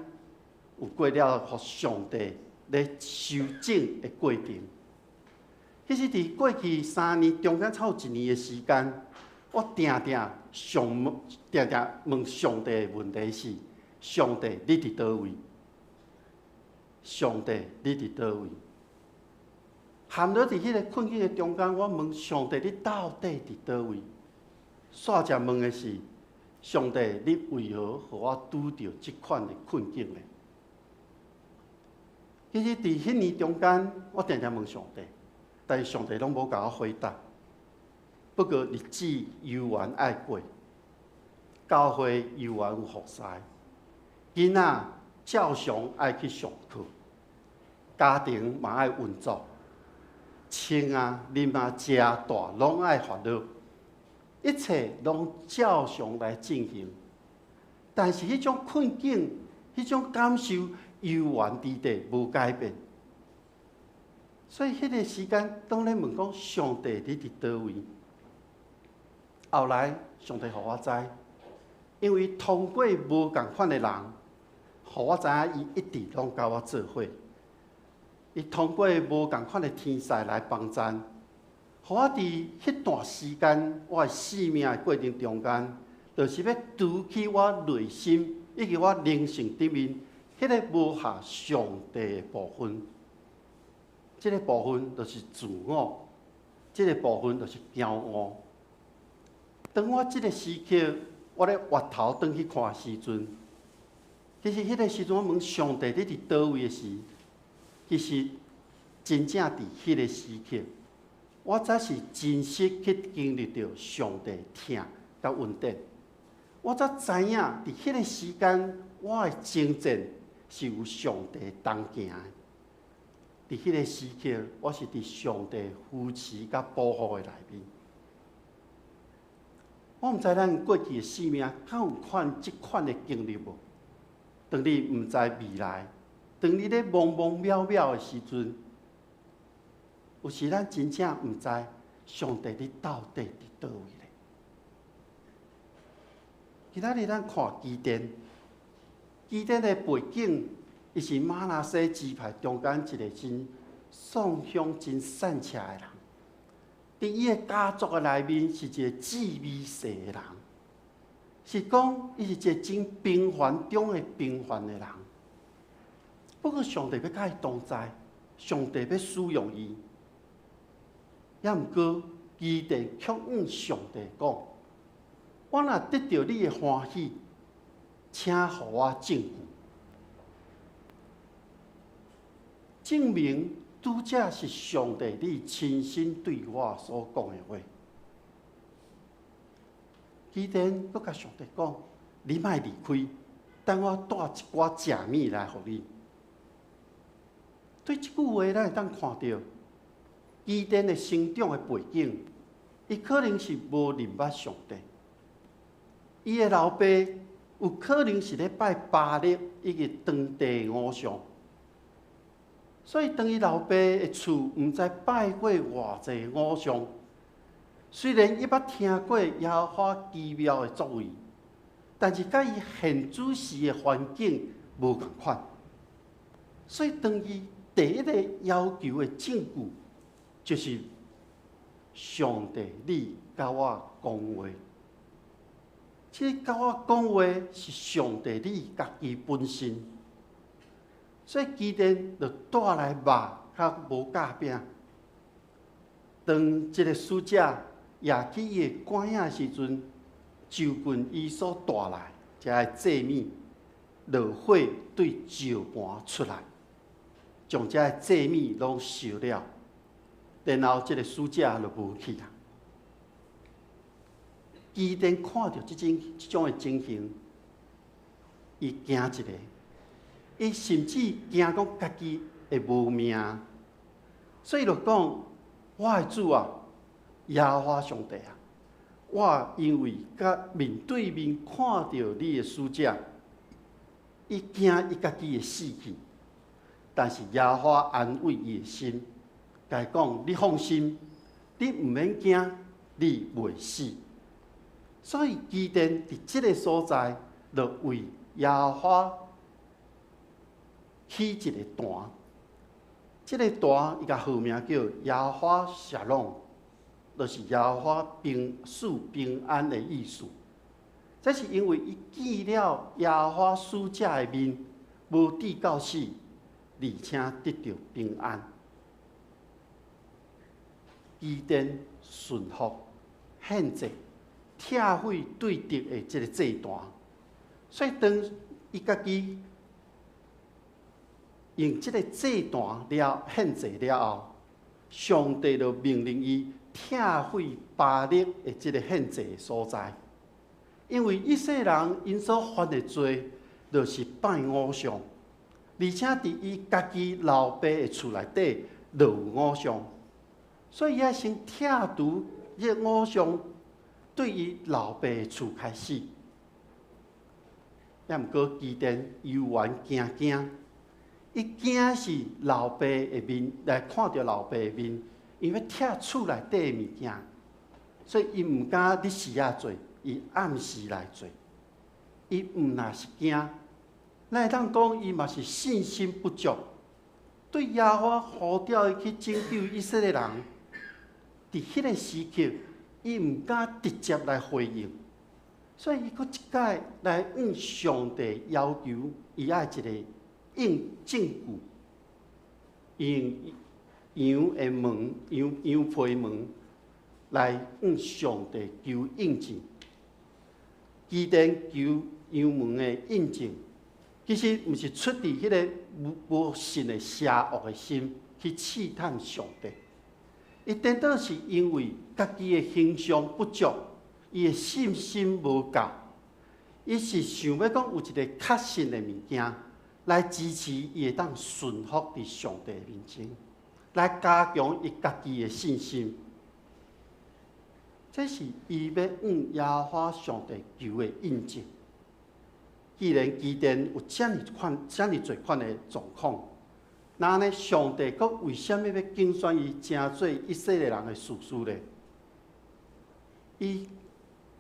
有過了予上帝咧修整的過程。其實佇過去三年中間，差有一年的時間，我定定上問，定定問上帝的問題是：上帝，你佇佗位？上帝，你佇佗位？陷落佇彼個困境的中間，我問上帝：你到底佇佗位？煞只問的是：上帝，你為何予我拄著這款的困境呢？其實佇彼年中間，我定定問上帝，但是上帝攏無共我回答。不過日子猶原愛過，教會猶原有服侍，囡仔照常愛去上課，家庭嘛愛運作。穿啊、啉啊、食啊、帶攏愛煩惱，一切攏照常來進行。但是彼種困境、彼種感受猶原佇佇無改變。所以彼個時間，當咧問講上帝你佇佗位？後來上帝予我知，因為通過無仝款的人，予我知影伊一直攏佮我做伙。伊通過無仝款的天使來幫贊，予我佇彼段時間，我的生命的過程中間，就是欲除去我內心以及我靈性頂面彼个無合上帝的部分。這个部分就是自我，這个部分就是驕傲。當我這个時刻，我咧回頭轉去看的時陣，其實彼个時陣我問上帝你佇佗位的時，其實真正佇彼个時刻，我才是真實去經歷著上帝疼佮恩典。我才知影佇彼个時間，我的征戰是有上帝同行的。佇彼个時刻，我是佇上帝扶持佮保護的內面。我毋知咱過去的生命敢有款這款的經歷無？當你毋知未來，當你咧茫茫渺渺的時陣，有時咱真正毋知上帝你到底佇佗位咧。今仔日咱看基甸，基甸的背景，伊是瑪拿西支派中間一個真喪鄉、真散赤的人。佇伊的家族的內面，是一個志微細的人，是講伊是一個真平凡中的平凡的人。不過上帝欲佮伊同在，上帝欲使用伊，抑毋過基甸卻向上帝講：我若得著你的歡喜，請予我證據，證明拄才是上帝你親身對我所講的話。基甸閣共上帝講：你莫離開，等我帶一寡食物來予你。對這句話，咱會當看著基甸的成長的背景，伊可能是無認捌上帝，伊的老爸有可能是咧拜巴力以及當地偶像，所以當伊老爸的厝毋知拜過偌濟偶像，雖然伊捌聽過耶和華奇妙的作為，但是佮伊現主時的環境無仝款，所以當伊第一个要求的證據，就是上帝你佮我講話。這個佮我講話是上帝你家己本身，所以基甸就帶來肉佮無酵餅。當這个使者攑起伊的拐仔的時陣，就近伊所帶來這个祭物，落火對石盤出來，將這个祭物攏燒了，然後這个使者就無去啊。基甸看著這種的情形，伊驚一下，伊甚至驚講家己會無命，所以就講：我的主啊，耶和華上帝啊，我因為佮面對面看著你的使者，伊驚伊家己會死去，但是耶和華安慰伊的心，共伊講：你放心，你毋免驚，你袂死。所以基甸佇這个所在，就為耶和華起一個壇。這个壇伊共號名叫耶和華沙龍，就是耶和華平賜平安的意思。這是因為伊見了耶和華使者的面，無致到死，而且得著平安。基甸順服獻祭，拆毀對敵的這个祭壇，所以當伊家己用這个祭壇了獻祭了後，上帝就命令伊拆毀巴力的這个獻祭的所在，因為以色列人𪜶所犯的罪，就是拜偶像，而且佇伊家己老爸的厝內底就有偶像，所以伊愛先拆除這个偶像。對伊老爸的厝開始，也毋過基甸猶原驚驚，伊驚是老爸的面來看著老爸的面，因為欲拆厝內底的物件，所以伊毋敢日時仔做，伊暗時來做。伊毋若是驚，咱會當講伊嘛是信心不足，對耶和華呼召伊去拯救以色列人，佇彼个時刻，伊毋敢直接來回應，所以伊閣一擺來向上帝要求，伊愛一個應證據，用羊的毛、羊皮毛來向上帝求印證。基甸求羊毛的印證，其實毋是出佇彼个無信的邪惡的心去試探上帝。伊顛倒是因為家己的形象不足，伊的信心無夠，伊是想欲講有一个確信的物件來支持伊會當順服佇上帝面前，來加強伊家己的信心。這是伊欲向耶和華上帝求的印證。既然基甸有遮爾款、遮爾濟款的狀況，那呢，上帝閣為啥物欲揀選伊成做以色列人的士師呢？伊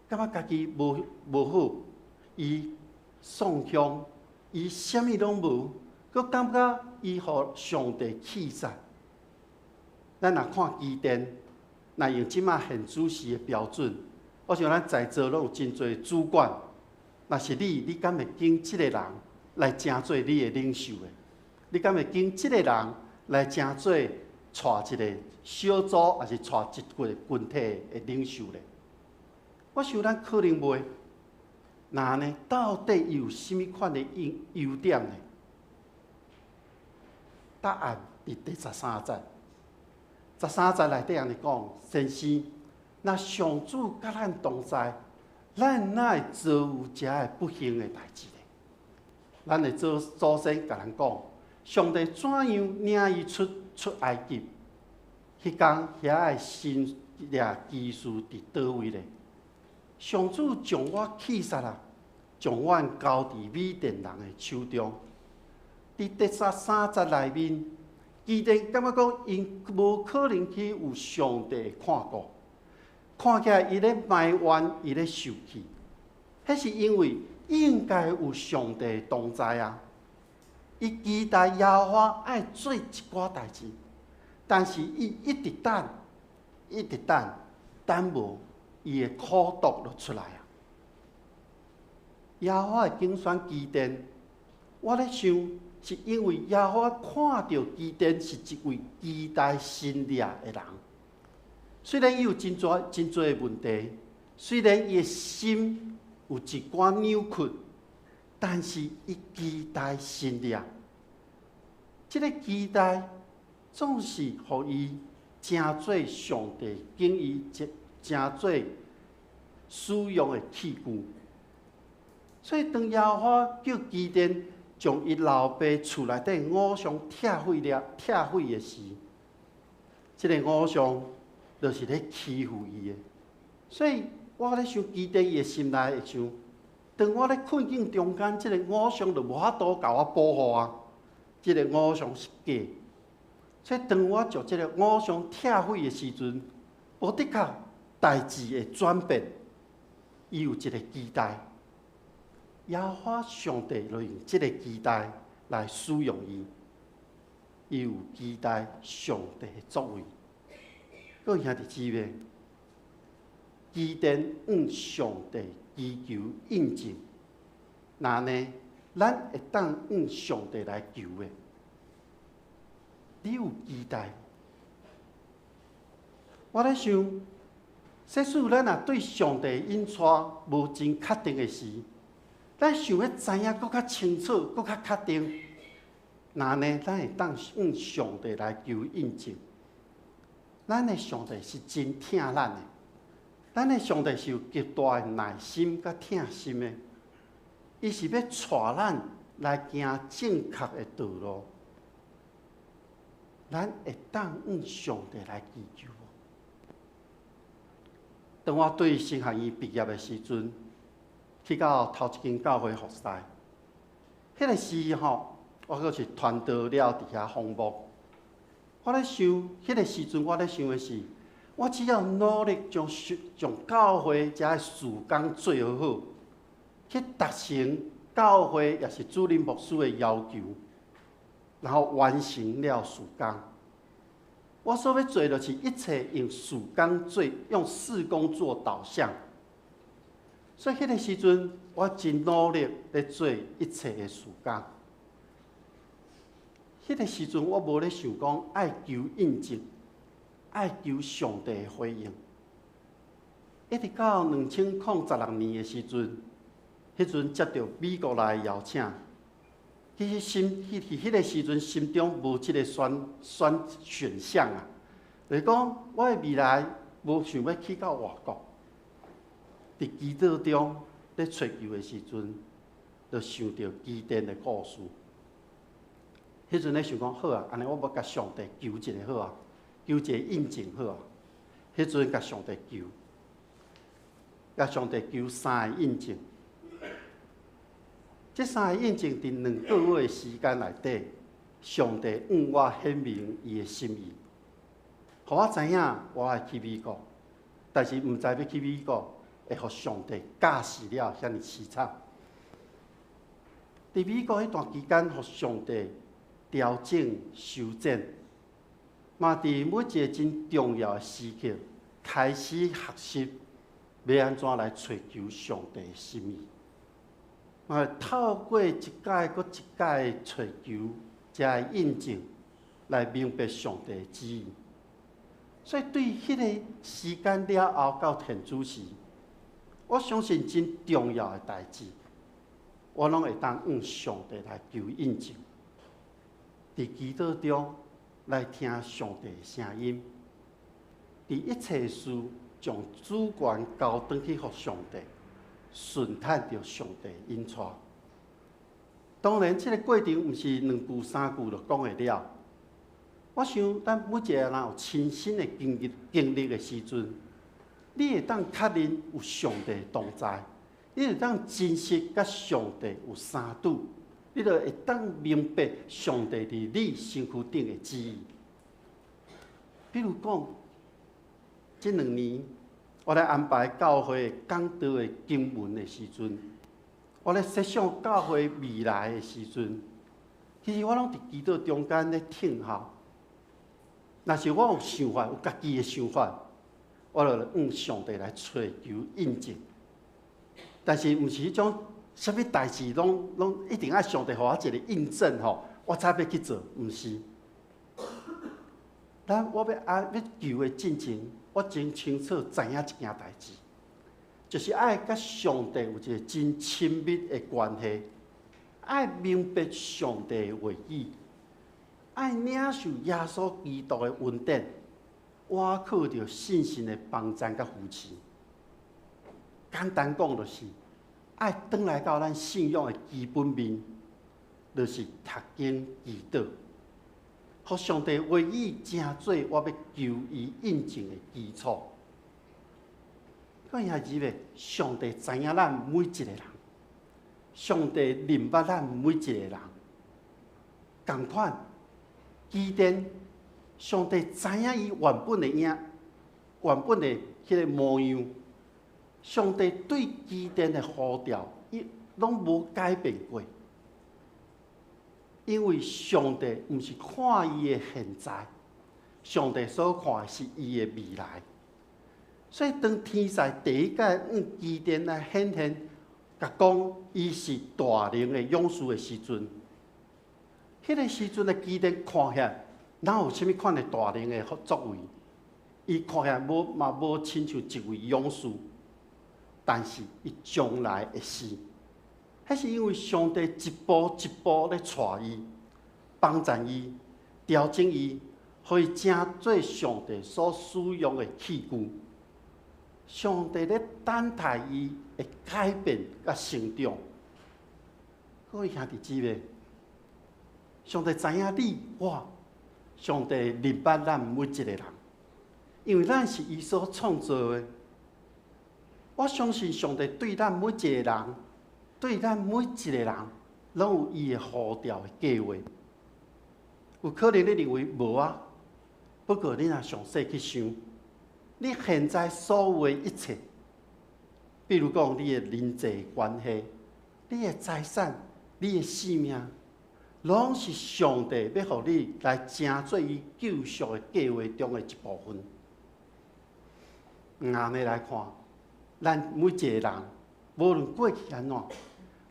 感覺家己無好，伊喪鄉，伊啥物攏無，閣感覺伊予上帝棄殺。咱若看基甸，若用這馬現主時的標準，我想咱在座攏有真濟主管。若是你，你敢會揀這個人來成做你的領袖的？你敢會揀這個人來成做帶一個小組，抑是帶一個群體的領袖咧？我想咱可能袂。那呢，到底伊有啥物款的優點呢？答案佇第十三節。十三節內底按呢講，先生，若上主佮咱同在，咱哪會遭遇遮个不幸的代誌呢？咱的祖先共咱講，上帝怎樣領伊出埃及？彼工遐个神蹟奇事佇佗位咧？上主將我棄殺啊，將阮交佇米甸人的手中。佇第十三節內面，基甸感覺講，𪜶無可能去有上帝的看顧。看起來伊咧埋怨，伊咧受氣，彼是因為應該有上帝同在啊！伊期待耶和華愛做一寡代誌，但是伊一直等，一直等，等無，伊的苦毒就出來啊！耶和華會揀選基甸，我咧想是因為耶和華看著基甸是一位期待神力的人。雖然伊有真濟真濟的問題，雖然伊的心有一寡扭曲，但是伊期待神力。這个期待總是予伊成做上帝揀伊成做使用的器具。所以當耶和華叫基甸將伊老爸厝內底偶像拆毀了、拆毀的時，這个偶像就是咧欺負伊的。所以我咧想基甸伊的心內會想：當我咧困境中間，這个偶像就無法度共我保護啊！這个偶像是假。所以當我將這个偶像拆毀的時陣，無的確代誌會轉變。伊有一个期待，耶和華上帝就用這个期待來使用伊。伊有期待上帝的作為。各位兄弟姊妹，基甸向上帝祈求印證，那呢，咱會當向上帝來求的。你有期待？我咧想，即使咱若對上帝引帶無真確定的時，咱想欲知影閣較清楚、閣較確定，那呢，咱會當向上帝來求印證。咱的上帝是真疼咱的，咱的上帝是有極大的耐心佮疼心的，伊是欲帶咱來行正確的道路。咱會當向上帝來祈求無？當我對神學院畢業的時陣，去到頭一間教會服侍，彼个時吼，我閣是傳道了佇遐訪牧。我咧想，彼个時陣我咧想的是，我只要努力將將教會遮的事工做好好，去達成教會也是主任牧師的要求，然後完成了事工。我所欲做的就是一切用事工做，用事工做導向。所以彼个時陣，我真努力咧做一切的事工。彼个時陣，我無咧想講愛求印證，愛求上帝的回應。一直到2016年的時陣，彼陣接著美國來的邀請，其實心，彼彼彼个時陣心中無這个選項啊，就是講我的未來無想欲去到外國。佇祈禱中咧揣求的時陣，就想著基甸的故事。彼陣咧想講好啊，按呢我欲共上帝求一个好啊，求一個印證好啊。彼陣共上帝求，共上帝求三个印證。這三个印證佇2個月的時間內底，上帝向我顯明伊的心意，予我知影我愛去美國，但是毋知欲去美國會予上帝教示了遐爾淒慘。佇美國彼段期間，予上帝調整、修剪，嘛佇每一个真重要的時刻，開始學習欲按怎來揣求上帝的心意。嘛，透過一擺閣一擺的揣求，才會印證來明白上帝的旨意。所以對彼个時間了後到現此時，我相信真重要的代誌，我攏會當向上帝來求印證，佇祈禱中來聽上帝的聲音，佇一切事將主權交轉去予上帝，順趁著上帝引帶。當然，這个過程毋是兩句三句就講會了。我想，咱每一个人有親身的經歷的時陣，你會當確認有上帝同在，你會當真實佮上帝有相拄，你就會當明白上帝佇你身軀頂的旨意。比如講，這兩年我咧安排教會講道的經文的時陣，我咧設想教會未來的時陣，其實我攏佇祈禱中間咧聽候。若是我有想法，有家己的想法，我就向上帝來揣求印證。但是毋是彼種啥物代誌攏一定愛上帝予我一個印證吼，我才欲去做，毋是。咱我欲啊欲求的進前，我真清楚知影一件代誌，就是愛佮上帝有一個真親密的關係，愛明白上帝的話語，愛領受耶穌基督的恩典，倚靠著聖神的幫贊佮扶持。簡單講就是，愛轉來到咱信仰的基本面，就是讀經祈禱，予上帝話語成做我欲求伊印證的基礎。各位兄弟姊妹，上帝知影咱每一個人，上帝認捌咱每一個人，仝款，基甸，上帝知影伊原本的影，原本的彼個模樣。上帝對基甸的呼召，伊攏無改變過，因為上帝毋是看伊的現在，上帝所看的是伊的未來。所以當天使第一擺向基甸來顯現，共講伊是大能的勇士的時陣，彼個時陣的基甸看起來，哪有啥物款的大能的作為？伊看起來無嘛無親像一位勇士。但是伊將來會是，彼是因為上帝一步一步咧帶伊，幫助伊，調整伊，予伊成做上帝所使用的器具。上帝咧等待伊的改變佮成長。各位兄弟姊妹，上帝知影你我，上帝認捌咱每一個人，因為咱是伊所創造的。我相信上帝對咱每一個人，對咱每一個人，攏有伊的呼召的計畫。有可能你認為無啊，不過你若詳細去想，你現在所有的一切，比如講你的人際關係、你的財產、你的性命，攏是上帝欲予你來成做伊救贖的計畫中的一部分。按呢來看，咱每一個人，無論過去按怎，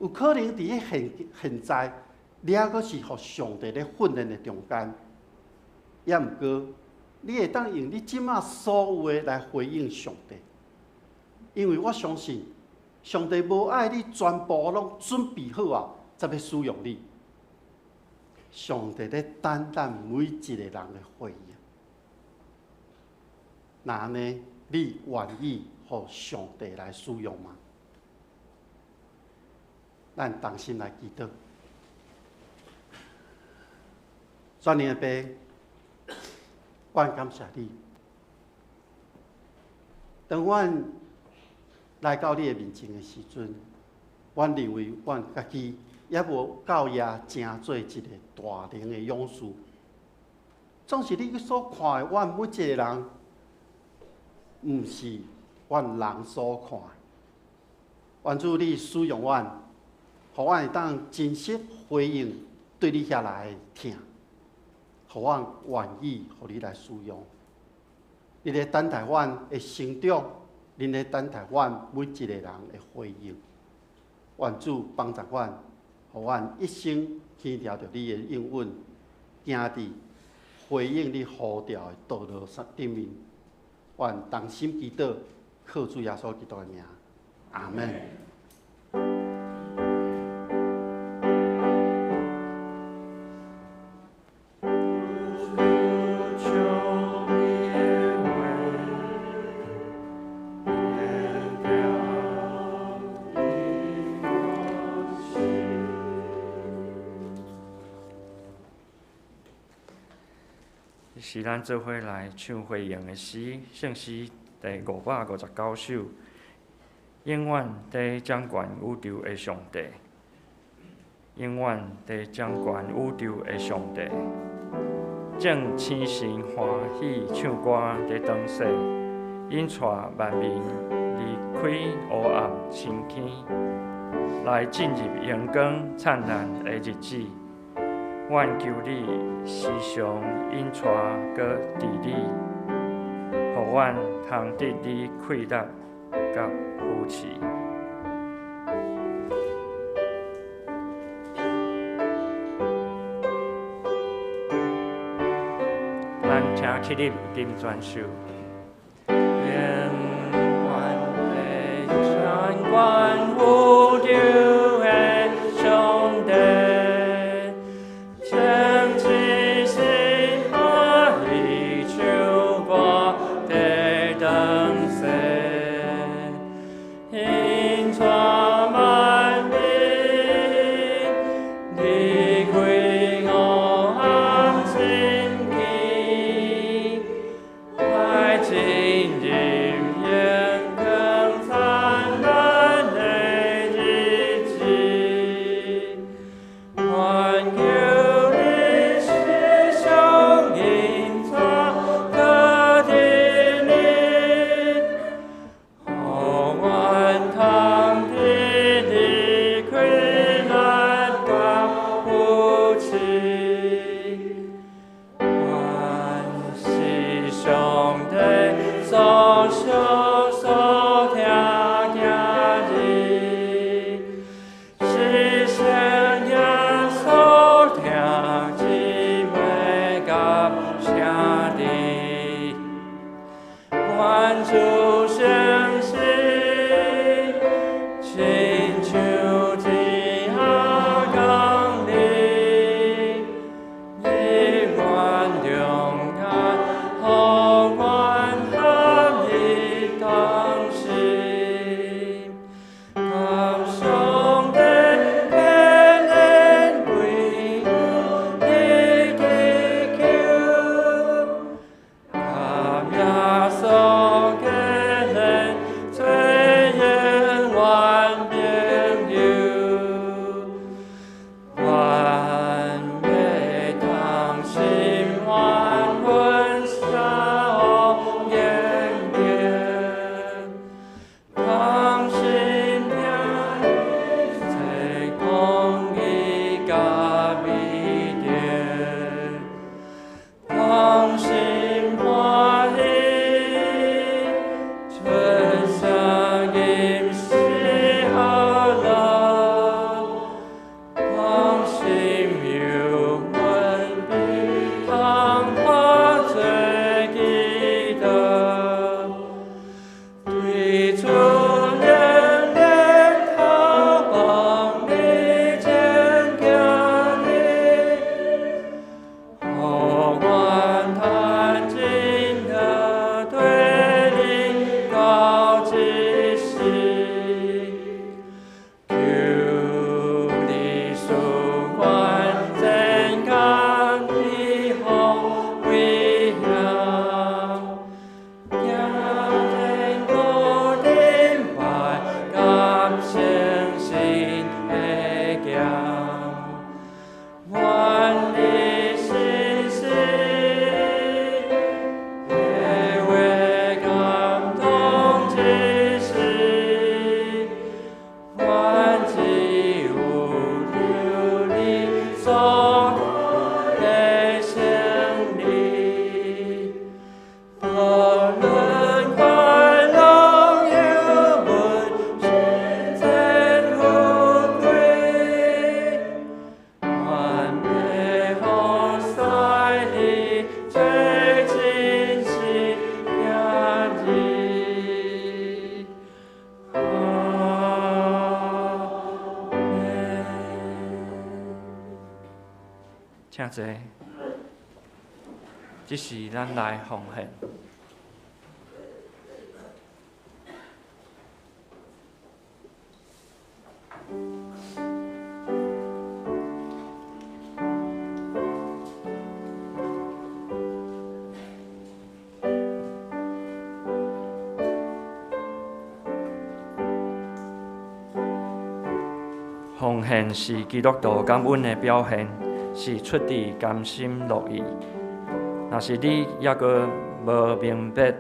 有可能佇咧現現在，你猶閣是予上帝咧訓練的中間。猶毋過，你會當用你這馬所有的來回應上帝，因為我相信，上帝無愛你全部攏準備好啊，才欲使用你。上帝咧等咱每一個人的回應。若按呢，你願意予上帝來使用嗎？咱同心來祈禱。全能的父，我感謝你。當阮來到你的面前的時陣，阮認為阮家己猶無夠額成做一個大能的勇士。總是你所看的，阮每一個人，毋是阮人所看的。願主你使用阮，予阮會當真實回應對你遐來的疼，予阮願意予你來使用。你咧等待阮的成長，恁咧等待阮每一個人的回應。願主幫助阮，予阮一生牽牢著你的應允，行佇回應你呼召的道路上頂面。願同心祈禱，靠主耶穌基督的名，阿們。是咱做伙來唱回應的詩，聖詩第559首。永遠佇掌權宇宙的上帝，永遠佇掌權宇宙的上帝，眾星神歡喜唱歌佇當世，引帶萬民離開黑暗深坑，來進入榮光燦爛的日子。阮求你時常引帶閣治理，予阮通得你悅納佮扶持。咱請起立金專守。永遠的掌管宇宙的上帝，將一生歡喜唱歌的當世，引帶萬民離開黑暗深坑，來進入榮光燦爛的日子。願求你時常引帶閣治理，予阮通得你悅納佮扶持。願是上帝所賞所疼的兒，是聖耶穌聽之話佮聖弟。願主相信，親像天下降臨，日願中間，予阮合一同心，感上帝天恩歸你祈求，感耶穌嘅恩做永遠朋友，願欲同心願分享言語，同心聽一切公義佮美德，同心歡喜，出聲吟詩和樂，同心有恩必同化做祈禱，對主連連頭幫你前行你，予阮通真得對你到這世，求你賜阮增加預防危險，行天國頂拜佮誠實的行。願你信實的話感動之時，願只有留你所的勝利，無論快樂憂悶，純真富貴，願欲服侍你最真實兒。阿們。請坐。這是咱來奉獻。奉獻是基督徒感恩的表現，是出自甘心樂意。若是你猶閣無明白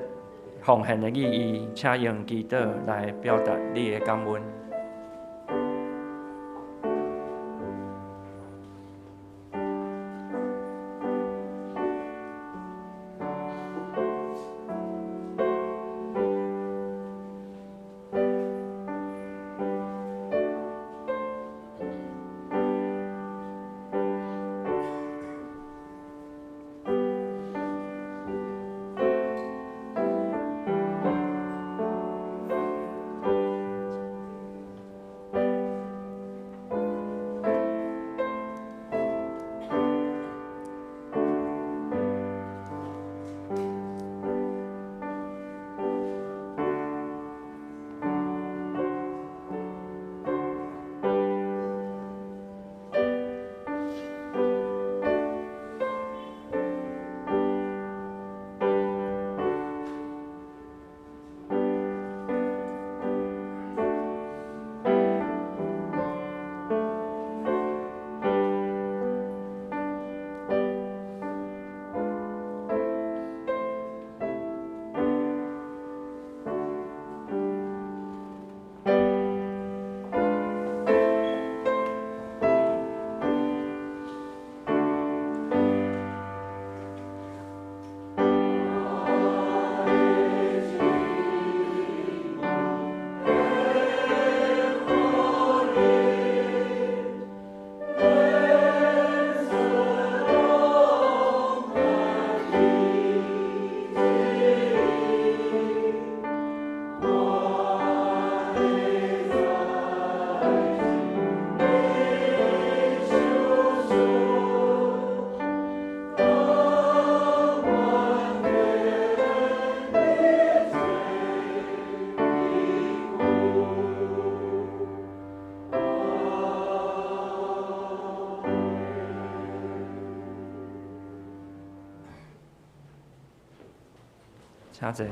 奉奉獻的意義，請用祈禱來表達你的感恩。請坐。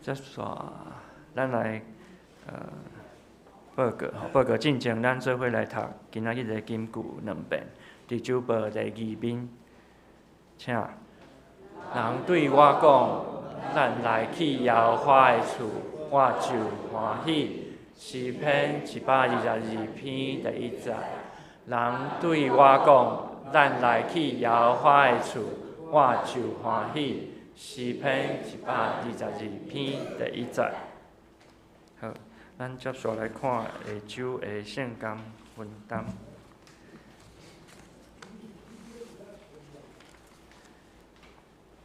接煞，咱來報告，報告進前，咱做伙來讀今仔日的金句兩遍。伫周報第二面，請。人對我講，咱來去耶和華的厝，我就歡喜。詩篇122篇第一節。人對我講，咱來去耶和華的厝，我就歡喜。詩篇122篇第一節。好，咱接續來看下週的聖工分擔。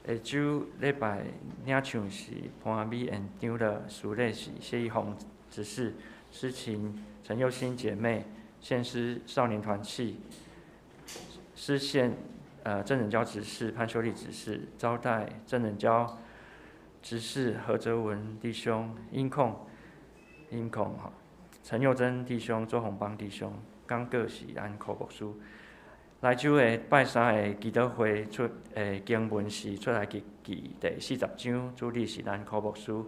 下週禮拜領唱是潘美燕長老，司禮是謝一紅執事，司琴陳佑新姐妹，獻詩少年團契，司獻鄭仁嬌執事、潘秀麗執事，招待鄭仁嬌執事何哲文弟兄，音控吼，陳佑珍弟兄、周鴻邦弟兄，講過是咱柯牧師。來週的拜三的祈禱會出的經文是出埃及記第40章，主禮是咱柯牧師，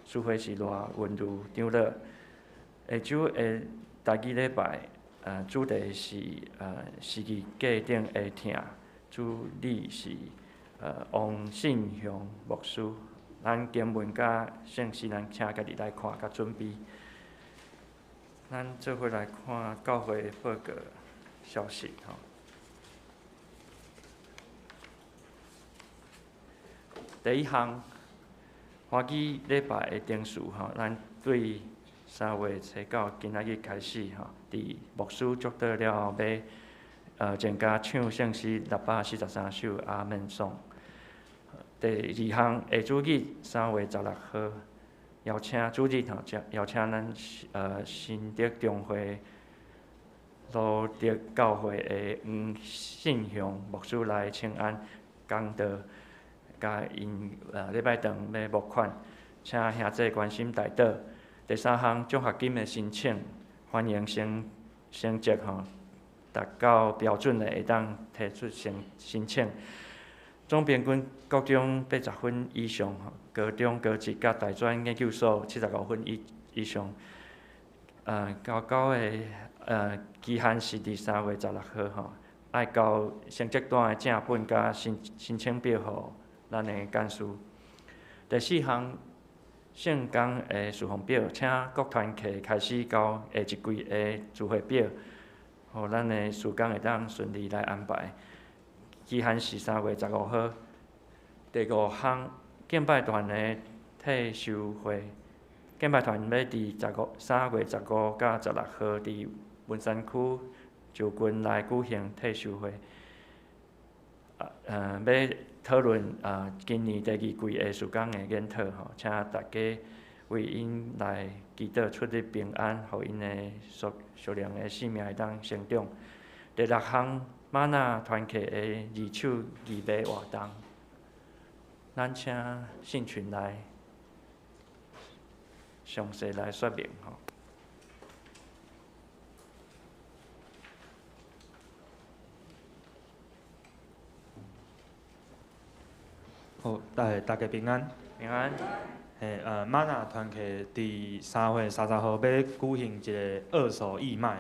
司會是賴文如長老。下週的第二禮拜，主題是十字架頂的疼，主禮是王信雄牧師。咱經文佮聖詩，咱請家己來看佮準備。咱做伙來看教會報告消息吼。第一項，歡喜禮拜的程序吼，咱對3月初九今仔日開始吼，佇牧師祝禱了後，欲增加唱聖詩643首阿們頌。第二項，下主日3月16號，邀請主日吼，邀請咱新竹中會路德教會的黃信雄牧師來請安講道。佮𪜶禮拜堂欲募款，請兄弟關心代禱。第三項獎學金的申請，歡迎成績吼達到標準的會當提出申請。總平均國中80分以上，高中、高職佮大專研究所75分以上。交稿的期限是佇3月16號吼，愛交成績單的正本佮申請表予咱的幹事。第四項，聖工的事奉表，請各團契開始交下一季的聚會表，予咱的事工會當順利來安排。期限是3月15號。第五項，敬拜團的退修會，敬拜團欲佇3月15佮16號佇文山區就近來舉行退修會，欲討論今年第二季的事工的研討吼，請大家為𪜶來祈禱出入平安，予𪜶的屬靈的生命會當成長。第六項，瑪納團契的二手義賣活動，咱請信群來詳細來說明吼。好，大家平安。平安。嘿，瑪納團契佇3月30號欲舉行一个二手義賣。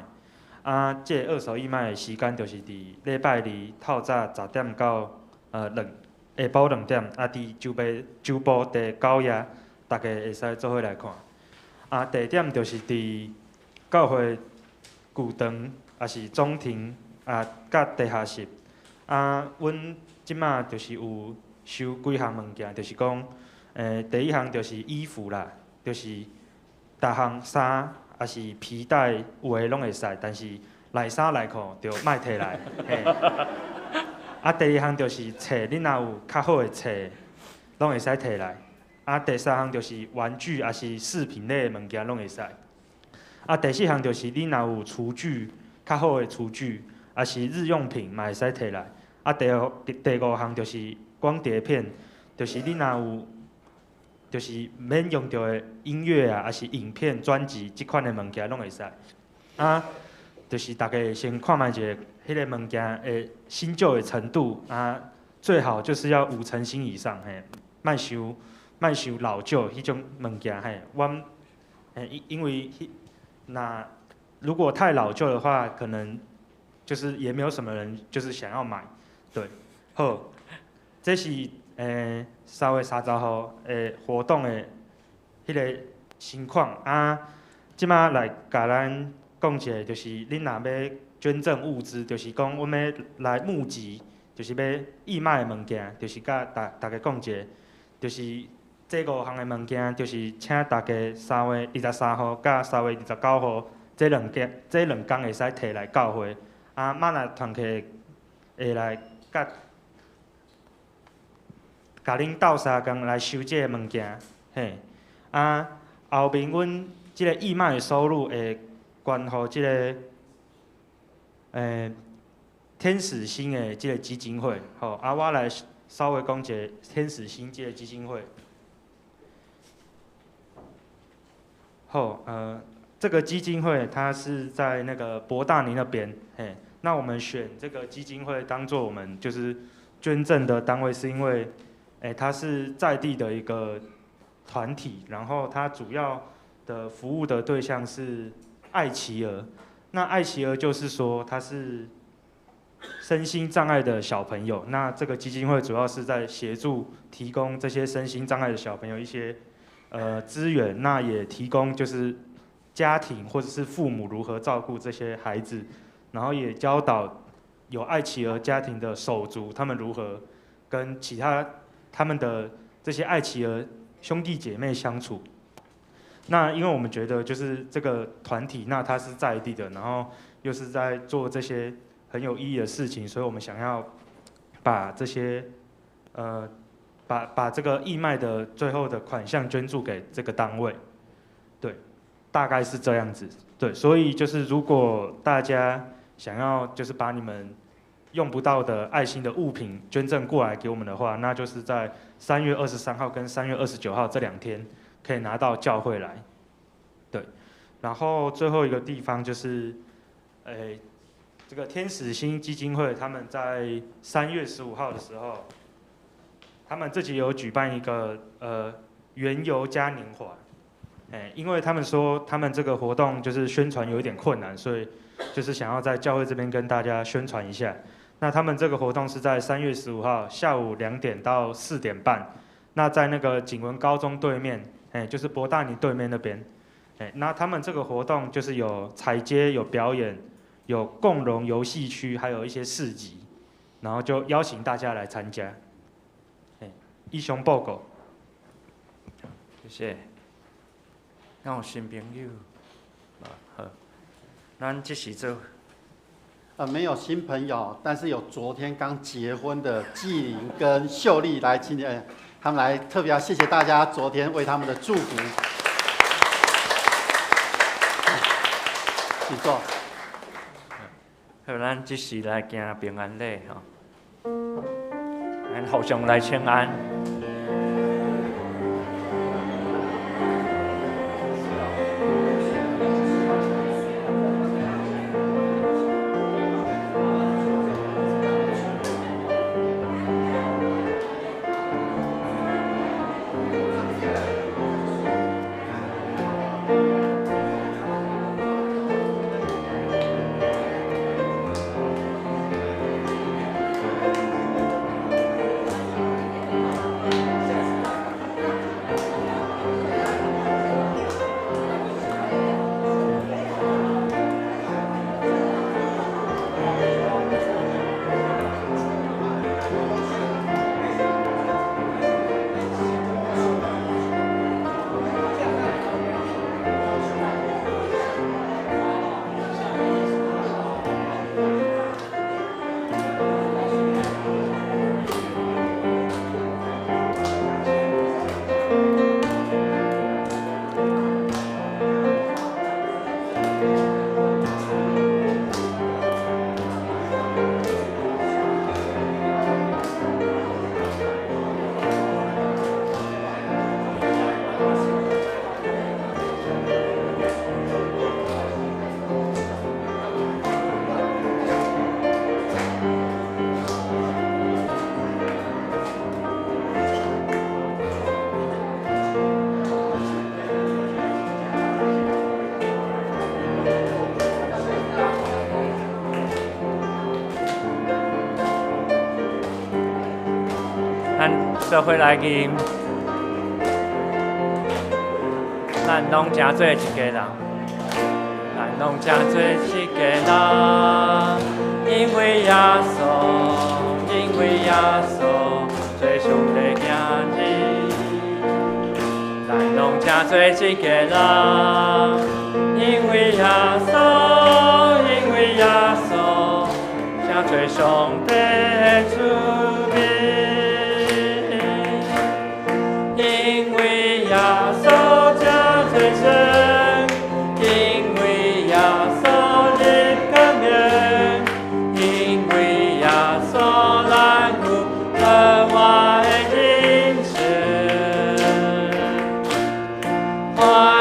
啊，這个二手義賣的時間就是佇禮拜二透早10點到下晡2點，啊，佇周埔第九頁，大家會使做伙來看。啊，地點就是佇教會舊堂，抑是中庭，啊，佮地下室。啊，阮這馬就是有收幾項物件，就是講，第一項就是衣服啦，就是逐項衫，抑是皮帶，有的攏會使，但是內衫內褲就莫提來。嘿。啊，第二項就是冊，你若有較好的冊，攏會使提來。啊，第三項就是玩具，抑是飾品類的物件攏會使。啊，第四項就是你若有廚具，較好的廚具，抑是日用品嘛會使提來。啊，第五項就是光碟片，就是你若有，就是免用著的音樂啊，抑是影片、專輯這款的物件攏會使。啊，就是大家先看覓一下，彼个物件的新舊的程度啊，最好就是要五成新以上，嘿，莫傷老舊彼種物件，嘿，阮，嘿，因為那如果太老舊的話，可能就是也沒有什麼人就是想要買，對，好。這是3月30號的活動的彼个情況啊。這馬來共咱講一下，就是恁若欲捐贈物資，就是講阮欲來募集，就是欲義賣的物件，就是共大家講一下，就是這五項的物件，就是請大家3月23號佮3月29號這兩工會使提來教會，啊，瑪納團契會來佮共恁鬥相共來收這个物件，嘿，啊，後面阮這个義賣的收入會捐予這个，天使星的這个基金會，吼，啊，我來稍微講一下天使星這个基金會。好，這個基金會它是在那個伯大尼那邊，嘿，那我們選這個基金會當做我們就是捐贈的單位，是因為它是在地的一個團體，然後它主要的服務的對象是愛奇兒。那愛奇兒就是說他是身心障礙的小朋友。那這個基金會主要是在協助提供這些身心障礙的小朋友一些資源，那也提供就是家庭或者是父母如何照顧這些孩子，然後也教導有愛奇兒家庭的手足他們如何跟其他他們的這些愛奇兒兄弟姐妹相處。那因為我們覺得就是這個團體，那他是在地的，然後又是在做這些很有意義的事情，所以我們想要把這些把這個義賣的最後的款項捐助給這個單位，對，大概是這樣子，對，所以就是如果大家想要就是把你們用不到的愛心的物品捐贈過來給我們的話，那就是在3月23號跟3月29號這兩天可以拿到教會來，對。然後最後一個地方就是，這個天使星基金會他們在3月15號的時候，他們自己有舉辦一個園遊嘉年華，因為他們說他們這個活動就是宣傳有一點困難，所以就是想要在教會這邊跟大家宣傳一下。那他們這個活動是在3月15號下午2點到4點半，那在那個景文高中對面，就是博大尼對面那邊。那他們這個活動就是有踩街、有表演、有共融遊戲區，還有一些市集，然後就邀請大家來參加。以上報告。謝謝。敢有新朋友？好，咱這時做。沒有新朋友，但是有昨天剛結婚的紀靈跟秀麗來，今天他們來特別要謝謝大家昨天為他們的祝福。請坐。好，咱這時來行平安禮吼，咱互相來請安。做伙來吟，咱攏成做一家人，咱攏成做一家人，因為耶穌，因為耶穌做上帝囝兒，咱攏成做一家人，因為耶穌，因為耶穌成做上帝的子民。因為耶穌成做神，因為耶穌入冠冕，因為耶穌咱有樂活的人生，歡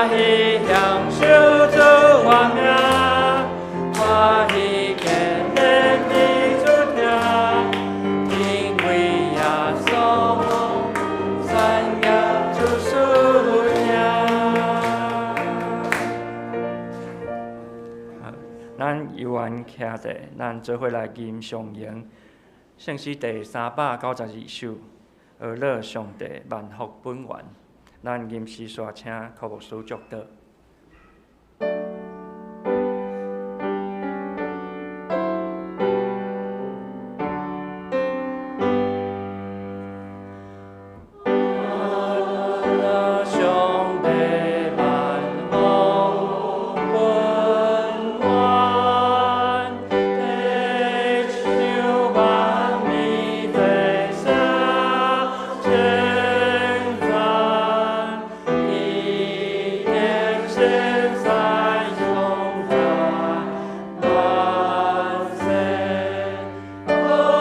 喜享受主活命，歡喜見面的主聽，因為耶穌。產業主屬聽。咱猶原徛者，咱做伙來吟上詠聖詩第392首，阿樂上帝萬福本源。咱吟詩煞請柯牧師祝禱。上帝萬福本源，地球萬美在聲稱讚，地天神在頌讚萬歲。阿樂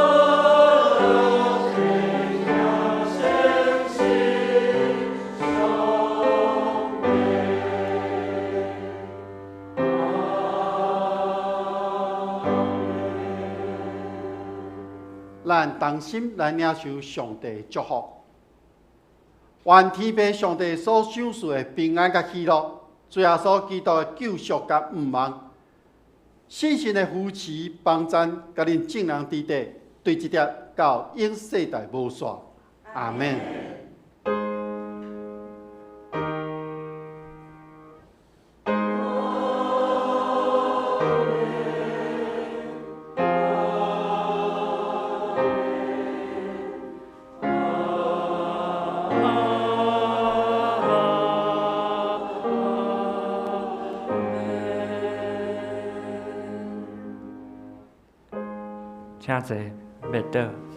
聖詩上帝。咱同心來領受上帝祝福，願天父上帝所賞賜的平安佮喜樂，主耶穌基督的救贖佮盼望，圣神的扶持幫贊，佮恁眾人佇底，對這粒到永世代無煞。阿們。請坐，袂倒。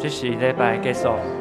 這是禮拜結束。